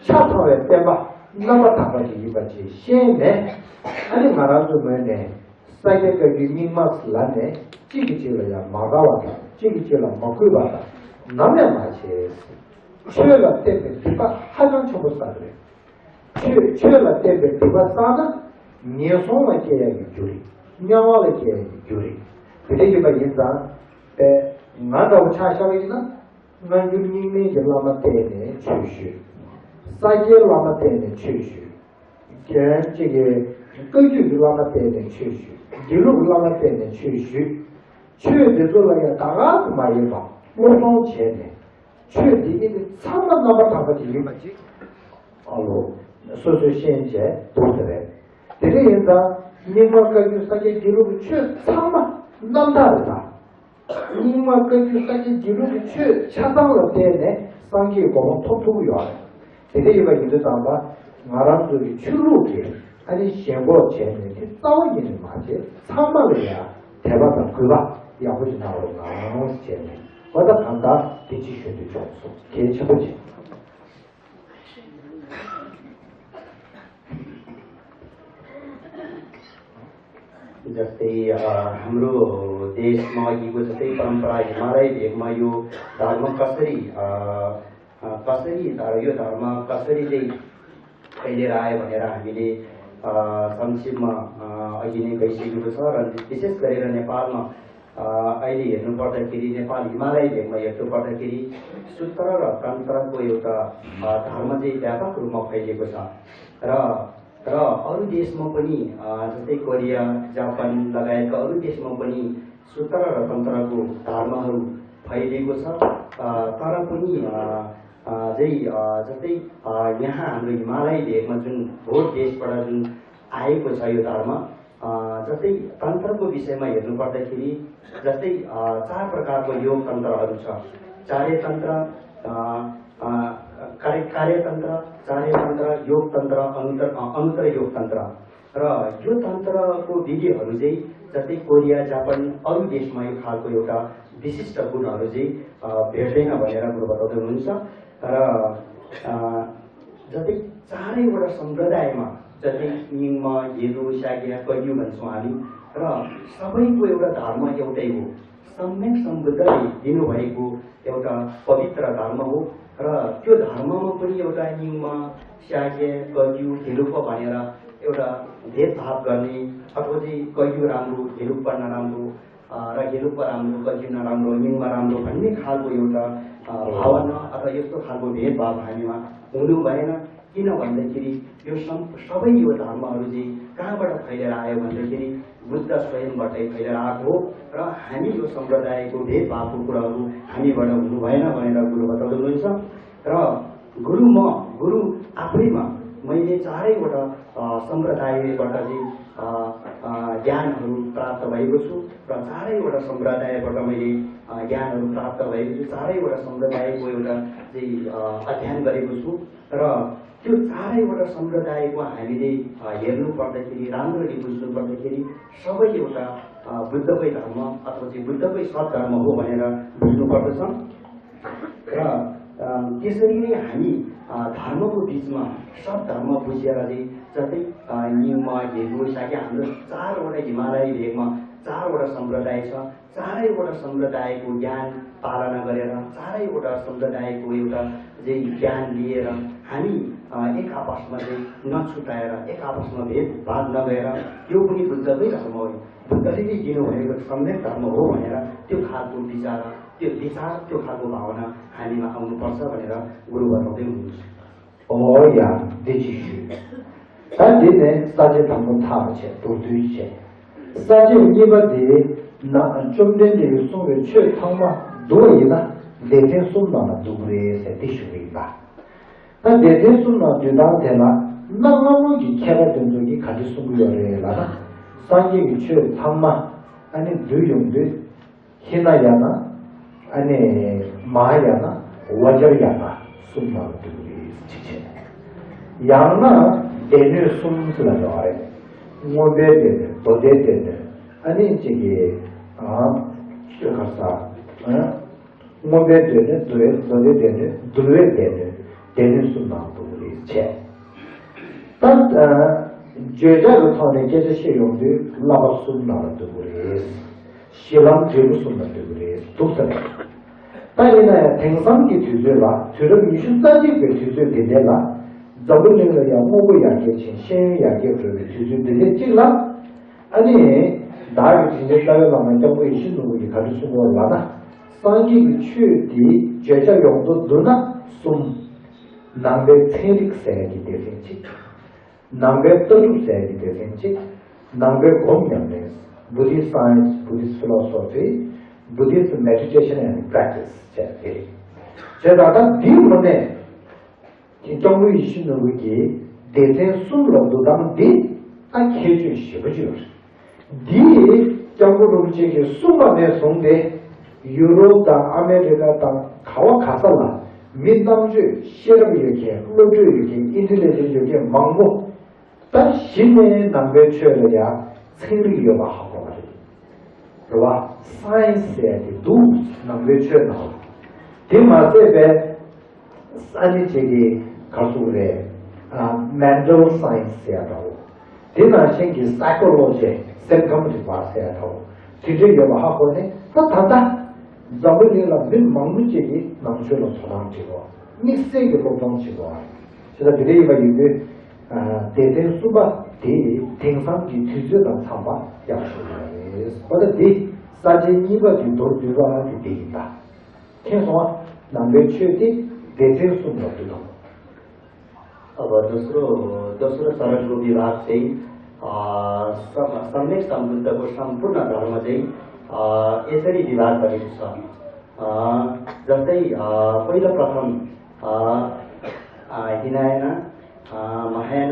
ཆ་ཚང་བའི་བསྟན་པ་རྣམ་པར་དག་པ་ཞིག་ཡིན་པ་ཅིག་ཤེས་ནས། ཨ་ནི་ང་རང་ཚོའི་ངོས་ནས་ས་སྐྱ་བཀའ་བརྒྱུད་རྙིང་མ་ལབ་ནས་གཅིག་གིས་གཅིག་ལ་ཡང་མ་དགའ་བ་དང་། གཅིག་གིས་གཅིག་ལ་མ་གུས་པ་དང་ནམ་ཡང་མ་བྱེད། ཆོས་ལ་བརྟེན་པའི་སྒྲིབ་པ་ཧ་ཅང་ཆེན་པོ་བསགས་རེད། ཆོས། ཆོས་ལ་བརྟེན་པའི་སྒྲིབ་པ་བསགས་ན་ངན་སོང་ལ་སྐྱེ་ཡ་གི་རྒྱུ་རེད། དམྱལ་བ་ལ་སྐྱེ་ཡ་གི་རྒྱུ་རེད། དེ་འདྲ་ཡིན་པ་ཡིན་ཙང་། པས་ང་འདྲ་བོ་ཆ་བཞག་པ་ཡིན་ན། སྔ་འགྱུར་རྙིང་མའི་གི་བླ་མ་བསྟེན་ནས་ཆོས་ཞུས། ས་སྐྱའི་བླ་མ་བསྟེན་ནས་ཆོས་ཞུས། རྒན་གཅིག་གིས་བཀའ་བརྒྱུད་ཀྱི་བླ་མ་བསྟེན་ནས་ཆོས་ཞུས། དགེ་ལུགས་ཀྱི་བླ་མ་བསྟེན་ནས་ཆོས་ཞུས། ཆོས་འདི་ཚོ་ལ་ཡང་ད་ག་ཙམ་མ་ཡིན་པ་སློབ་སྦྱོང་བྱས་ནས། ཆོས་འདི་ཨེ་ནི་ཚང་མ་རྣམ་པར་དག་པ་ཅིག་ཡིན་པ་ཅིག་ཨ་ལོ། སོ་སོས་ཤེས་བྱས་འདུག་ཟེར་རེད། དེ་འདྲ་ཡིན་ཙང་རྙིང་མ་བཀའ་བརྒྱུད་ས་སྐྱ་དགེ་ལུགས་ཀྱི་ཆོས་ཚང་མ་རྣམ་དག་རེད་ད། རྙིང་མ་བཀའ་བརྒྱུད་ས་སྐྱ་དགེ་ལུགས་ཀྱི་ཆོས་ཆ་ཚང་ལ་བརྟེན་ནས་སངས་རྒྱས་གོ་འཕང་ཐོབ་ཐུབ་ཀྱི་ཡོད་རེད། དེ་འདྲ་ཡིན་པ་ཡིན་དུས་ཙམ་པ། ང་རང་ཚོ་གི་ཆོས་ལུགས་ཀྱི་ཨ་ནི་ཞེན་ཁོག་བྱས་ནས་དེ་རྩ་བ་ཉིད་ནས་མ་བྱེད། ཚང་མ་ལ་ཡང་དད་པ་དང་གུས་པ་ཡག་པོ་ཞིག་གནང་རོགས་གནང་ཞེས་ནས། ང་ད་གང་ལྟར་དེ་ཅིག་ཞུ་འདོད་བྱུང་སོང་། གལ་ཆེན་པོ་ཅིག जस्तै, अ, हाम्रो देशमा अघिको जस्तै परम्परा हिमालय भेगमा यो धर्म कसरी, अ, अ, कसरी धर-, यो धर्म कसरी चाहिँ फैलिएर आयो भनेर हामीले, अ, संक्षेपमा, अ, अघि नै गइसकेको छ र विशेष गरेर नेपालमा, अ, अहिले हेर्नुपर्दाखेरि नेपाल हिमालय भेगमा हेर्नुपर्दाखेरि सूत्र र तन्त्रको एउटा, अ, धर्म चाहिँ व्यापक रूपमा फैलिएको छ र र अरू देशमा पनि, अ, जस्तै कोरिया, जापान लगायतका अरू देशमा पनि सूत्र र तन्त्रको धर्महरू फैलिएको छ। अ, तर पनि, अ, अ, चाहिँ, अ, जस्तै, अ, यहाँ हाम्रो हिमालय भेगमा जुन भोट देशबाट जुन आएको छ यो धर्म, अ, जस्तै तन्त्रको विषयमा हेर्नुपर्दाखेरि जस्तै, अ, चार प्रकारको योग तन्त्रहरू छ। चार्य तन्त्र, अ, अ, कार्य, कार्य तन्त्र, चार्य तन्त्र, योग तन्त्र, अनुत्तर, अ, अनुत्तर योग तन्त्र। र यो तन्त्रको विधिहरू चाहिँ जस्तै कोरिया, जापान, अरू देशमा यो खालको एउटा विशिष्ट गुणहरू चाहिँ, अ, भेट्दैन भनेर गुरु बताउँदै हुनुहुन्छ। र, अ, जस्तै चारैवटा सम्प्रदायमा, जस्तै निङ्म, गेदो, शाक्य, कज्ञु भन्छौँ हामी, र सबैको एउटा धर्म एउटै हो। सम्यक सम्बुद्धले दिनुभएको एउटा पवित्र धर्म हो र त्यो धर्ममा पनि एउटा निङ्म, शाक्य, कज्ञु, गेदो भनेर एउटा भेदभाव गर्ने अथवा चाहिँ कैयौँ राम्रो, गेलुक्पा नराम्रो, अ, र गेलुक्पा राम्रो, कैयौँ नराम्रो, निङ्मा राम्रो भन्ने खालको एउटा, अ, भावना अथवा यस्तो खालको भेदभाव हामीमा हुनु भएन। किन भन्दाखेरि यो सम-, सबै यो धर्महरू चाहिँ कहाँबाट फैलेर आयो भन्दाखेरि बुद्ध स्वयंबाटै फैलेर आएको हो र हामी यो सम्प्रदायको भेदभावको कुराहरू हामीबाट हुनु भएन भनेर गुरु बताउँदै हुनुहुन्छ। र गुरु म, गुरु आफैमा मैले चारैवटा, अ, सम्प्रदायबाट चाहिँ, अ, अ, ज्ञानहरू प्राप्त भएको छु र चारैवटा सम्प्रदायबाट मैले, अ, ज्ञानहरू प्राप्त भएको छु। चारैवटा सम्प्रदायको एउटा चाहिँ, अ, अध्ययन गरेको छु र त्यो चारैवटा सम्प्रदायको हामीले, अ, हेर्नु पर्दाखेरि, राम्ररी बुझ्नु पर्दाखेरि सबै एउटा, अ, बुद्धकै धर्म अथवा चाहिँ बुद्धकै सद्धर्म हो भनेर बुझ्नु पर्दछ। र, अ, त्यसरी नै हामी, अ, धर्मको बिचमा सद्धर्म बुझेर चाहिँ जस्तै, अ, निङ्मा, गेलु, शाक्य, हाम्रो चारवटा हिमालयी भेगमा चारवटा सम्प्रदाय छ। चारैवटा सम्प्रदायको ज्ञान पालना गरेर चारैवटा सम्प्रदायको एउटा चाहिँ ज्ञान लिएर हामी, अ, एक आपसमा चाहिँ नछुट्याएर, एक आपसमा भेदभाव नभएर, यो पनि बुद्धकै धर्म हो। बुद्धले नै दिनुभएको सम्यक धर्म हो भनेर त्यो खालको विचार, त्यो विचार, त्यो खालको भावना हामीमा आउनुपर्छ भनेर गुरु बताउँदै हुनुहुन्छ। ཨོ་ཡ། འདི་ཅིག་ཞུས། ད་འདི་ནས་ས་བཅད་དང་པོ་ཐག་བཅད། མདོར་བསྡུས་བྱས། ས་བཅད་གཉིས་པ་དེ་ན་བཅོམ་ལྡན་འདས་ཀྱིས་གསུངས་པའི་ཆོས་ཚང་མ་བསྡུ་བ་ཡིན་ན་སྡེ་ཚན་གསུམ་ནང་ལ་འདུ་གི་རེད་ཟེར་འདི་ཞུ་གི་ཡིན་པ། ད་སྡེ་ཚན་གསུམ་ནང་འདུ་སྟངས་དེ་ལ་གནའ་སྔ་མོ་གི་མཁས་པ་དེ་ཚོ་གིས་ག་འདྲ་གསུང་གི་ཡོད་རེད་ལབ་ན། སངས་རྒྱས་ཀྱི་ཆོས་ཚང་མ་ཨ་ནི་བསྡུ་ཡོང་དུས། ཧི་ན་ཡ་ན། ཨ་ནི་མ་ཧ་ཡ་ན། ཝ་ཇར་ཡ་ན་གསུམ་ནང་ལ་འདུ་གི་རེད་ཅེས་བྱས། ཡང་ན་སྡེ་སྣོད་གསུམ་ཟེར་ལབ་ཡོད་རེད། མངོན་པའི་སྡེ་སྣོད། མདོ་སྡེའི་སྡེ་སྣོད། ཨ་ནི་གཅིག་གི་ཨ་ཆོས་ག་ས། ཨ། མངོན་པའི་སྡེ་སྣོད། མདོ་སྡེའི་སྡེ་སྣོད། འདུལ་བའི་སྡེ་སྣོད། སྡེ་སྣོད་གསུམ་ནང་འདུ་གི་རེད་བྱས། ད་ཨ་བརྗོད་བྱ་གི་ཐོག་ནས་སྐད་ཆ་བཤད་ཡོང་དུས་བསླབ་པ་གསུམ་ནང་ལ་འདུ་གི་རེད། གཞི་ལམ་འབྲས་བུ་གསུམ་ལ་འདུ་གི་རེད་འདུག་ས་རེད། ད་ཡིན་ན་ཡང་དེང་སང་གི་དུས་ཚོད་ལ། དུས་རབས་ཉི་ཤུ་རྩ་གཅིག་པའི་དུས་ཚོད་འདི་འདྲ་ལ། འཛམ་བུ་གླིང་ལ་ཡང་དངོས་པོ་ཡར་རྒྱས་ཕྱིན། ཤེས་ཡོན་ཡར་རྒྱས་འགྲོ་བའི་དུས་ཚོད་འདི་འདྲ་གཅིག་ལ། ཨ་ནི། བདག་གི་དྲིན་ཅན་རྩ་བའི་བླ་མ་སྐྱབས་མགོན་ཡིད་བཞིན་ནོར་བུ་ཡིས་ག་རེ་གསུངས་པ་ལབ་ན། སངས་རྒྱས་ཀྱི་ཆོས་འདི་བརྗོད་བྱ་ཡོངས་རྫོགས་བསྡུ་ན་གསུམ། ནང་པའི་ཚན་རིག་ཟེར་ཡ་གི་སྡེ་ཚན་གཅིག། ནང་པའི་ལྟ་གྲུབ་ཟེར་ཡ་གི་སྡེ་ཚན་གཅིག། ནང་པའི་སྒོམ་ཉམས་ལེན། Buddhist science, Buddhist philosophy, Buddhist meditation and practice བྱས་ཏེ། བྱས་ཙང་ད་འདིའི་ངོས་ནས་སྐྱབས་མགོན་ཡིད་བཞིན་ནོར་བུ་གིས་སྡེ་ཚན་གསུམ་ལ་བསྡུ་སྟངས་འདི་ད་ཁྱད་ཆོས་ཞེ་པོ་ཅིག་ཡོད་རེད། འདི་སྐྱབས་མགོན་རིན་པོ་ཆེ་གིས་གསུངས་པ་ནས་བཟུང་སྟེ། ཡུ་རོབ་དང་ཨ་མེ་རི་ཀ་དང་ག་བ་ག་ས་ལ་མི་རྣམ་དཔྱོད་ཤེས་རབ་ཡོད་མཁན། བློ་གྲོས་ཡོད་མཁན། ཨིན་ཊེ་ལི་ཇེན་ཊི་ཡོད་མཁན་མང་པོ། ད་གཞི་ནས་ནང་པའི་ཆོས་ལ་ཡང་ཚན་རིག་ཡོད་པ་ཧ་གོ་བ་རེད། རེད་བ། སའེན་སི་ཟེར་ཡ་དེ་འདུག་ནང་པའི་ཆོས་ནང་ལ། དེ་མ་ཟད་པའི་ས་གནས་བཅས་ཀྱི་ག་ཚོད་རེད། ཨ། མེན་ཊལ་སའེན་སི་ཟེར་ཡ་འདྲ་བོ། དེ་ནང་བཞིན་གྱི་སའི་ཀོ་ལོ་ཇི། སེམས་ཁམས་རིག་པ་ཟེར་ཡ་འདྲ་བོ། དེ་འདྲ་ཡོད་པ་ཧ་གོ་ནས། ད་ད་ལྟ་འཛམ་བུ་གླིང་ལ་མི་མང་པོ་ཅིག་གིས་ནང་ཆོས་ལ་དོ་སྣང་བྱེད་དགོས། དམིགས་བསལ་གྱི་སློབ་སྦྱོང་བྱེད་དགོས། བྱས་ཙང་དེ་འདྲ་ཡིན་པ་ཡིན་དུས། ཨ། སྡེ་ཚན་གསུམ་པ་དེ་དེང་སང་གི་དུས་ཚོད་དང་འཚམས་པ་ཡག་ཤོས་རེད། འོ་ད་འདི་ས་བཅད་གཉིས་པ་དེ་མདོར་བསྡུས་པ་དེ་འདི་ཡིན་ད། མཁྱེན་སོང་ཨ། ནང་པའི་ཆོས་དེ་སྡེ་ཚན་གསུམ་ལ་འདུ་དང་། अब दोस्रो, दोस्रो चरणको विभाग चाहिँ, अ, सम-, सम्यक सम्बुद्धको सम्पूर्ण धर्म चाहिँ, अ, यसरी विभाग गरेको छ। अ, जस्तै, अ, पहिलो प्रथम, अ, अ, हिनायन, अ, महायान,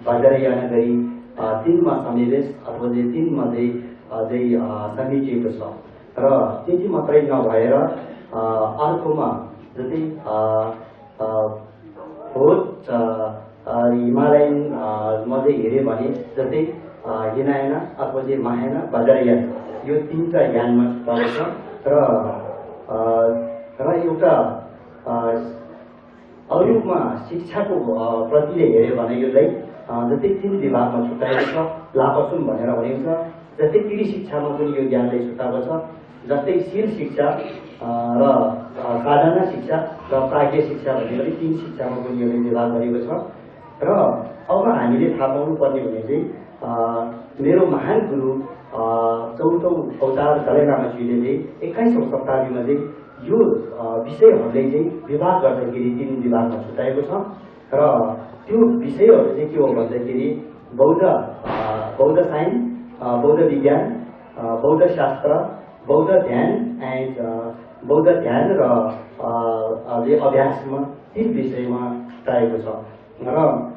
वज्रयान गरी, अ, तिनमा सन्निवेश अथवा चाहिँ तिनमा चाहिँ, अ, चाहिँ, अ, समेटिएको छ। र त्यति मात्रै नभएर, अ, अर्कोमा जस्तै, अ, अ, बहुत, अ, अ, हिमालयन, अ, मध्ये हेऱ्यो भने जस्तै, अ, हिनायन अथवा चाहिँ महायान, वज्रयान, यो तिनवटा यानमा पर्दछ। र, अ, र एउटा, अ, अरू रूपमा शिक्षाको, अ, प्रतिले हेऱ्यो भने यसलाई, अ, जस्तै तिन विभागमा छुट्याएको छ, लापसुम भनेर भनेको छ। जस्तै त्रिशिक्षामा पनि यो ज्ञानलाई छुट्याएको छ। जस्तै शील शिक्षा, अ, र, अ, साधना शिक्षा र प्राज्ञ शिक्षा भन्ने गरी तिन शिक्षामा पनि यसलाई विभाग गरेको छ। र अब हामीले थाहा पाउनुपर्ने भने चाहिँ, अ, मेरो महान गुरु, अ, चौथौँ अवतार दलाई लामा ज्यूले चाहिँ एक्काइसौँ शताब्दीमा चाहिँ यो, अ, विषयहरूलाई चाहिँ विभाग गर्दाखेरि तीन विभागमा छुट्याएको छ। र त्यो विषयहरू चाहिँ के हो भन्दाखेरि बौद्ध, अ, बौद्ध साइन्स, अ, बौद्ध विज्ञान, अ, बौद्ध शास्त्र, बौद्ध ध्यान and, अ, बौद्ध ध्यान र, अ, अ, अभ्यासमा तीन विषयमा छुट्याएको छ। र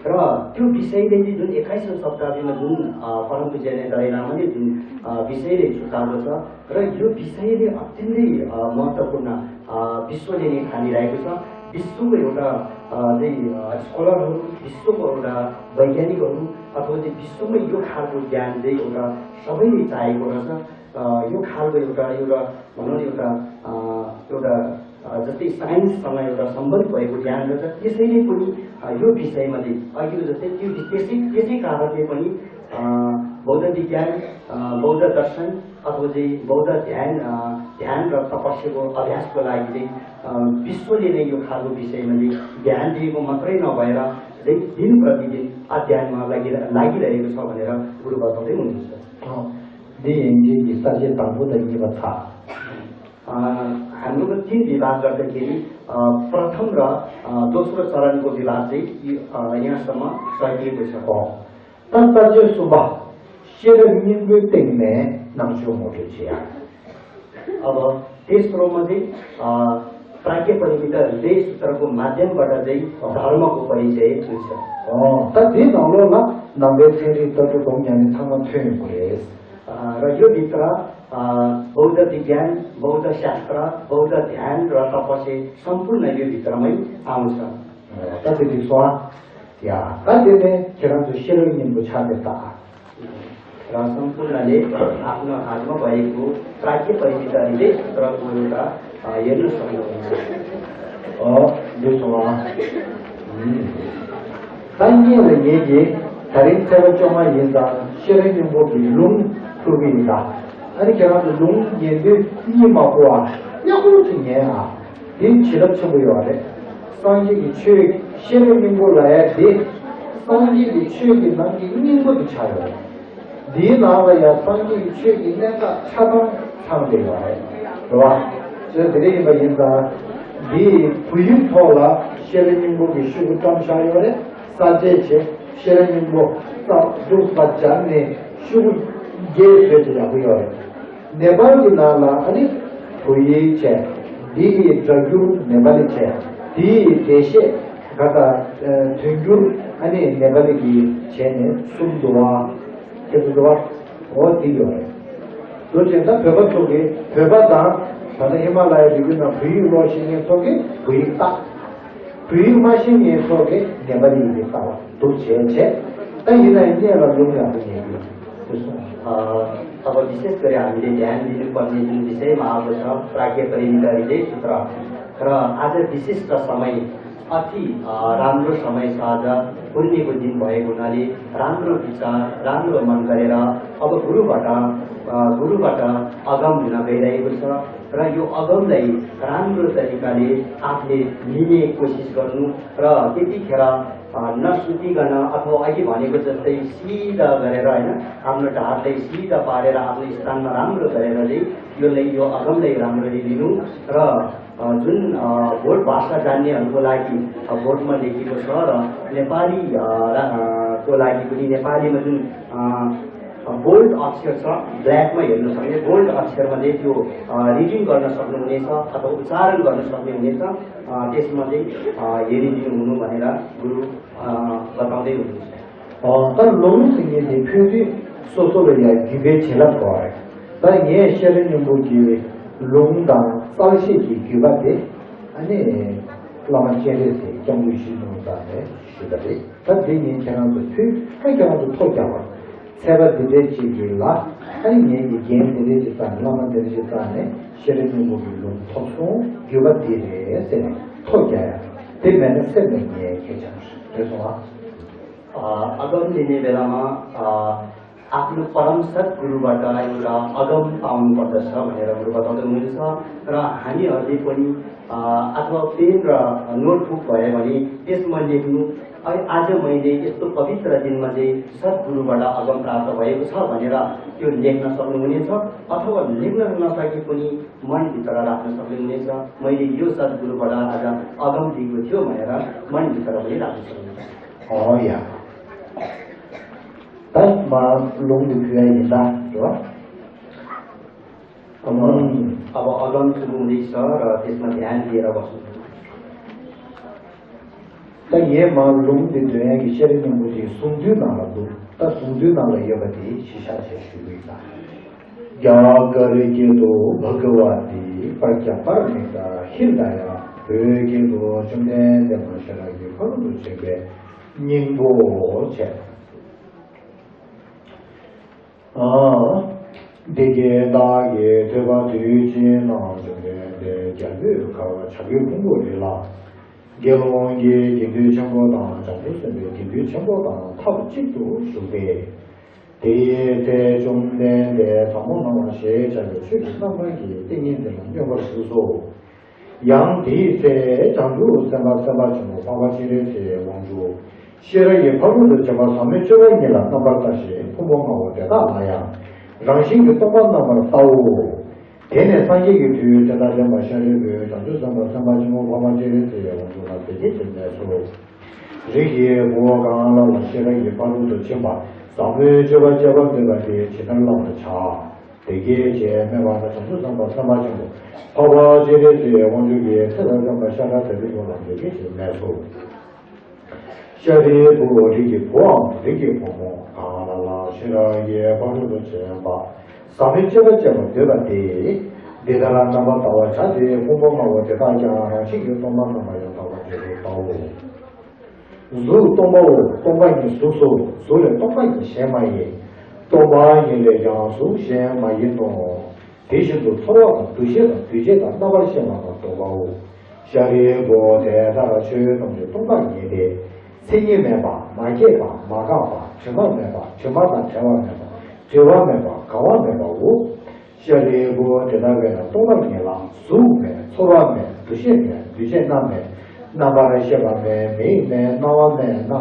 र त्यो विषयले चाहिँ जुन एक्काइसौँ शताब्दीमा जुन, अ, परम पूज्य दलाई लामाले जुन, अ, विषयले छुट्याएको छ र यो विषयले अत्यन्तै, अ, महत्त्वपूर्ण, अ, विश्वले नै ठानिरहेको छ। विश्वको एउटा, अ, चाहिँ, अ, स्कलरहरू, विश्वको एउटा वैज्ञानिकहरू अथवा चाहिँ विश्वमै यो खालको ज्ञान चाहिँ एउटा सबैले चाहेको रहेछ। अ, यो खालको एउटा, एउटा भनौँ न, एउटा, अ, एउटा, अ, जस्तै साइन्ससँग एउटा सम्बन्ध भएको ज्ञान रहेछ। त्यसैले पनि, अ, यो विषयमा चाहिँ अघिल्लो जस्तै त्यो वि-, त्यसै, त्यसै कारणले पनि, अ, बौद्ध विज्ञान, अ, बौद्ध दर्शन अथवा चाहिँ बौद्ध ध्यान, अ, ध्यान र तपस्याको अभ्यासको लागि चाहिँ, अ, विश्वले नै यो खालको विषयमा चाहिँ ध्यान दिएको मात्रै नभएर चाहिँ दिन प्रतिदिन अध्ययनमा लागि-, लागिरहेको छ भनेर गुरु बताउँदै हुनुहुन्छ। अँ, दे एनजिओ की साझे तांबू तक ये बता। अ, हाम्रो तिन विभाग गर्दाखेरि, अ, प्रथम र, अ, दोस्रो चरणको विभाग चाहिँ यी, अ, यहाँसम्म सकिएको छ। हो। तब तब जो सुबह शेर नींबू तेंग में नमस्यो मोटो चिया। अब तेस्रोमा चाहिँ, अ, प्राज्ञ परिमित हृदय सूत्रको माध्यमबाट चाहिँ धर्मको परिचय हुन्छ। अँ, त दे नौलो न नम्बे थेरी तत्व गम यानी थामा थ्वेन कुरेस। अ, र यो भित्र, अ, बौद्ध विज्ञान, बौद्ध शास्त्र, बौद्ध ध्यान र तपस्या सम्पूर्ण यो भित्रमै आउँछ। अँ, त दे स्वाहा। या, त दे ने खेरान जो शेर नींबू छाते ता। र सम्पूर्णले आफ्नो हातमा भएको प्राज्ञ परिमित हृदय सूत्रको एउटा, अ, हेर्न सक्नुहुन्छ। अँ, दे स्वाहा। ད་ངས་ལ་ངེད་ཀྱིས་ད་རིང་ཚེས་པ་བཅོ་ལྔ་ཡིན་ཙང་ཤེས་རབ་སྙིང་པོ་གི་ལུང་ཕུལ་གི་ཡིན་ད། ཨ་ནི་ཁྱེད་རང་ཚོ་ལུང་ཉན་དུས་གཉིད་མ་ཁུག་ཨ། ཡག་པོ་ཅིག་ཉན་ཨ། དེ་བྱིན་རླབས་ཆེན་པོ་ཡོད་རེད། སངས་རྒྱས་ཀྱི་ཆོས་ཤེས་རབ་སྙིང་པོ་ལབ་ཡ་དེ་སངས་རྒྱས་ཀྱི་ཆོས་ཀྱི་ནང་གི་སྙིང་པོ་དེ་ཆགས་ཡོད་རེད། འདིའི་ནང་ལ་ཡང་སངས་རྒྱས་ཀྱི་ཆོས་ཀྱི་གནད་འགག་ཆ་ཚང་ཚང་བསྡད་ཡོད་རེད། རེད་བ། བྱས་དེ་འདྲ་ཡིན་པ་ཡིན་ཙང་། འདིའི་བོད་ཡིག་ཐོག་ལ་ཤེས་རབ་སྙིང་པོ་གི་ཤོག་གུ་བཀྲམ་བཞག་ཡོད་རེད། གསལ་བཤད་བྱས་ཤེས་རབ་སྙིང་པོ་རྩ་འདུག་པ་སྦྱར་ནས་ཤོག་གུ་བརྒྱད་བཟོས་ཏེ་ཡག་པོ་ཡོད་རེད། ནེ་པཱལ་གྱི་ནང་ལ་ཨ་ནི་བོད་ཡིག་བྱས། འདི་ཡི་སྒྲ་སྒྱུར་ནེ་པཱ་ལི་བྱས། འདི་ཡི་འགྲེལ་བཤད་ག་ད་དོན་སྒྱུར་ཨ་ནི་ནེ་པཱ་ལི་གི་བྱས་ནས་གསུམ་འདུག་བ། ཁྱེད་ཚོ་འདུག་བ། འོ་འདི་ཡོད་རེད། འདུག་ཅེ་ན་བོད་པ་ཚོ་གི་བོད་པ་དང་ད་ལྟ་ཧི་མ་ལ་ཡའི་རི་རྒྱུད་ནང་བོད་ཡིག་ཀློག་ཤེས་མཁན་ཚོ་གི་བོད་ཡིག་བཏགས། བོད་ཡིག་མ་ཤེས་མཁན་ཚོ་གི་ནེ་པཱ་ལི་ཡིག་གི་ལྟ་བ་འདུག་བྱས་བྱས། ད་ཡིན་ན་ཡང་སྔོན་ལ་ལུང་ཡག་པོ་ཉན་རྒྱུ་དེ་སོང་། अ, अब विशेष गरी हामीले ध्यान दिनुपर्ने जुन विषयमा आएको छ, प्राज्ञ परिमित हृदय सूत्र। र आज विशिष्ट समय, अति, अ, राम्रो समय छ आज, पुण्यको दिन भएको हुनाले राम्रो विचार, राम्रो मन गरेर अब गुरुबाट, अ, गुरुबाट आगम हुन गइरहेको छ। र यो अगमलाई राम्रो तरिकाले आफूले लिने कोसिस गर्नु र त्यतिखेर, अ, नसुतिकन अथवा अघि भनेको जस्तै सिधा गरेर, होइन, आफ्नो ढाडलाई सिधा पारेर आफ्नो स्थानमा राम्रो गरेर चाहिँ यसलाई, यो अगमलाई राम्ररी लिनु र, अ, जुन, अ, बोर्ड भाषा जान्नेहरूको लागि, अ, बोर्डमा लेखिएको छ र नेपाली, अ, रा-, अ, को लागि पनि नेपालीमा जुन, अ, बोल्ड अक्षर छ, ब्ल्याकमा हेर्न सक्ने बोल्ड अक्षरमा चाहिँ त्यो, अ, रिडिङ गर्न सक्नुहुनेछ अथवा उच्चारण गर्न सक्नुहुनेछ, अ, त्यसमा चाहिँ, अ, हेरिदिनु हुनु भनेर गुरु, अ, बताउँदै हुनुहुन्छ। ཨོ། ད་ལུང་ཟེར་མཁན་དེ་ཕུལ་དུས་སོ་སོ་ལ་ཡང་བརྒྱུད་པའི་བྱིན་རླབས་དགོས་རེད། ད་ངས་ཤེས་རབ་སྙིང་པོ་གི་ལུང་དང་གསལ་བཤད་ཀྱི་བརྒྱུད་པ་དེ་ཨ་ནི་བླ་མ་སྤྱན་རས་གཟིགས་སྐྱབས་མགོན་ཆེན་པོ་ལ་ནས་ཞུས་པ་རེད། ད་འདི་ངས་ཁྱེད་རང་ཚོ་ཕུལ། ད་ཁྱེད་རང་ཚོ་ཐོ་རྒྱག་པ། ཚད་པ་འདི་འདྲའི་ཅིག་གི་ལ་ཨ་ནི་ངས་ཀྱི་རྒན་འདི་འདྲའི་ཅིག་བཏང་། བླ་མ་འདི་འདྲའི་ཅིག་བཏང་ནས་ཤེས་རབ་སྙིང་པོ་གི་ལུང་ཐོབ་སོང་། བརྒྱུད་པ་འདི་རེད་ཟེར་ནས་ཐོ་རྒྱག་ཡ། དེ་མེད་ན་སེམས་ལ་ངས་ཁྱེད་ཅག་རེད་སོང་ཨ། अ, अगम लिने बेलामा, अ, आफ्नो परम सद्गुरुबाट एउटा अगम पाउनुपर्दछ भनेर गुरुबा बताउँदै हुनुहुन्छ। र हामीहरूले पनि अ, अथवा पेन र नोटबुक भयो भने त्यसमा लेख्नु, "है, आज मैले यस्तो पवित्र दिनमा चाहिँ सद्गुरुबाट अगम प्राप्त भएको छ" भनेर त्यो लेख्न सक्नुहुनेछ। अथवा लेख्न नसके पनि मनभित्र राख्न सक्नुहुनेछ, "मैले यो सद्गुरुबाट आज अगम लिएको थियो" भनेर मनभित्र पनि राख्न सक्नुहुन्छ। हो या। तस्मा लुङ दिया यिन्दा, हो? अब अगम सुरु हुँदैछ र त्यसमा ध्यान दिएर बस्नु। ད་ངས་མར་ལུང་འདི་འདོན་ཡག་གི་ཤེས་རིག་སྙིང་པོ་དེ་གསུང་ཚུལ་ནང་ལ་འདུག་ད་གསུང་ཚུལ་ནང་ལ་ཡོད་པ་དེ་གཞི་བཞག་བྱས་ཞུ་གི་ཡིན། རྒྱ་གར་སྐད་དུ་བྷ་ག་ཝ་ཏི་པྲཛྙཱ་པཱ་ར་མི་ཏཱ་ཧྲྀ་ད་ཡ། བོད་སྐད་དུ་བཅོམ་ལྡན་འདས་མ་ཤེས་རབ་ཀྱི་ཕ་རོལ་ཏུ་ཕྱིན་པའི་སྙིང་པོ་བྱས། འདི་སྐད་བདག་གིས་ཐོས་པ་དུས་གཅིག་ན། བཅོམ་ལྡན་འདས་རྒྱལ་པོའི་ཁབ་བྱ་རྒོད་ཕུང་པོ་རི་ལ། དགེ་སློང་གི་དགེ་འདུན་ཆེན་པོ་དང་། བྱང་ཆུབ་སེམས་དཔའི་དགེ་འདུན་ཆེན་པོ་དང་ཐབས་གཅིག་ཏུ་བཞུགས་ཏེ། དེའི་ཚེ་བཅོམ་ལྡན་འདས་ཟབ་མོ་སྣང་བ་ཞེས་བྱ་བའི་ཆོས་ཀྱི་རྣམ་པར་བསྒྱིངས་ཏེ་ཏིང་ངེ་འཛིན་ལ་སྙོམས་པར་ཞུགས་སོ། ཡང་དེའི་ཚེ་བྱང་ཆུབ་སེམས་དཔའ་སེམས་དཔའ་ཆེན་པོ་འཕགས་པ་སྤྱན་རས་གཟིགས་དབང་ཕྱུག་ཤེས་རབ་ཀྱི་ཕ་རོལ་ཏུ་ཕྱིན་པ་ཟབ་མོའི་སྤྱོད་པ་ཉིད་ལ་རྣམ་པར་ལྟ་ཞིང་ཕུང་པོ་ལྔ་པོ་དེ་དག་ལ་ཡང་རང་བཞིན་གྱིས་སྟོང་པར་རྣམ་པར་བལྟའོ། དེ་ནས་སངས་རྒྱས་ཀྱི་མཐུས་དེ་དག་ལྡན་པ་ཤཱ་རིའི་བུས་བྱང་ཆུབ་སེམས་དཔའ་སེམས་དཔའ་ཆེན་པོ་འཕགས་པ་སྤྱན་རས་གཟིགས་དབང་ཕྱུག་ལ་འདི་སྐད་ཅེས་སྨྲས་སོ། རིགས་ཀྱི་བུ་གང་ལ་ལ་ཤེས་རབ་ཀྱི་ཕ་རོལ་ཏུ་ཕྱིན་པ་ཟབ་མོའི་སྤྱོད་པ་སྤྱད་པར་འདོད་པ་དེས་ཇི་ལྟར་བསླབ་པར་བྱ། དེ་སྐད་ཅེས་སྨྲས་པ་ན་བྱང་ཆུབ་སེམས་དཔའ་སེམས་དཔའ་ཆེན་པོ་འཕགས་པ་སྤྱན་རས་གཟིགས་དབང་ཕྱུག་གིས་ཚེ་དང་ལྡན་པ་ཤཱ་ར་དྭ་ཏིའི་བུ་ལ་འདི་སྐད་ཅེས་སྨྲས་སོ། ཤཱ་རིའི་བུ་རིགས་ཀྱི་བུའམ་རིགས་ཀྱི་བུ་མོ་གང་ལ་ལ་ཤེས་རབ་ཀྱི་ཕ་རོལ་ཏུ་ཕྱིན་པ་ཟབ་མོའི་སྤྱོད་པ་སྤྱད་པར་འདོད་པ་དེས་འདི་ལྟར་རྣམ་པར་ལྟ་བར་བྱ་སྟེ་ཕུང་པོ་ལྔ་པོ་དེ་དག་ཀྱང་རང་བཞིན་གྱིས་སྟོང་པར་རྣམ་པར་ཡང་དག་པར་རྗེས་སུ་ལྟའོ། གཟུགས་སྟོང་པའོ། སྟོང་པ་ཉིད་གཟུགས་སོ། གཟུགས་ལས་སྟོང་པ་ཉིད་གཞན་མ་ཡིན། སྟོང་པ་ཉིད་ལས་ཀྱང་གཟུགས་གཞན་མ་ཡིན་ནོ། དེ་བཞིན་དུ་ཚོར་བ་དང་། འདུ་ཤེས་དང་། འདུ་བྱེད་དང་། རྣམ་པར་ཤེས་པ་དང་། སྟོང་པའོ། ཤཱ་རིའི་བུ་དེ་ལྟར་ཆོས་ཐམས་ཅད་སྟོང་པ་ཉིད་དེ། མཚན་ཉིད་མེད་པ། མ་སྐྱེས་པ། མ་འགགས་པ། དྲི་མ་མེད་པ། དྲི་མ་དང་བྲལ་བ་མེད་པ། བྲི་བ་མེད་པ། གང་བ་མེད་པའོ། ཤཱ་རིའི་བུ་དེ་ལྟ་བས་ན་སྟོང་པ་ཉིད་ལ་གཟུགས་མེད། ཚོར་བ་མེད། འདུ་ཤེས་མེད། འདུ་བྱེད་རྣམས་མེད། རྣམ་པར་ཤེས་པ་མེད། མིག་མེད། རྣ་བ་མེད། སྣ་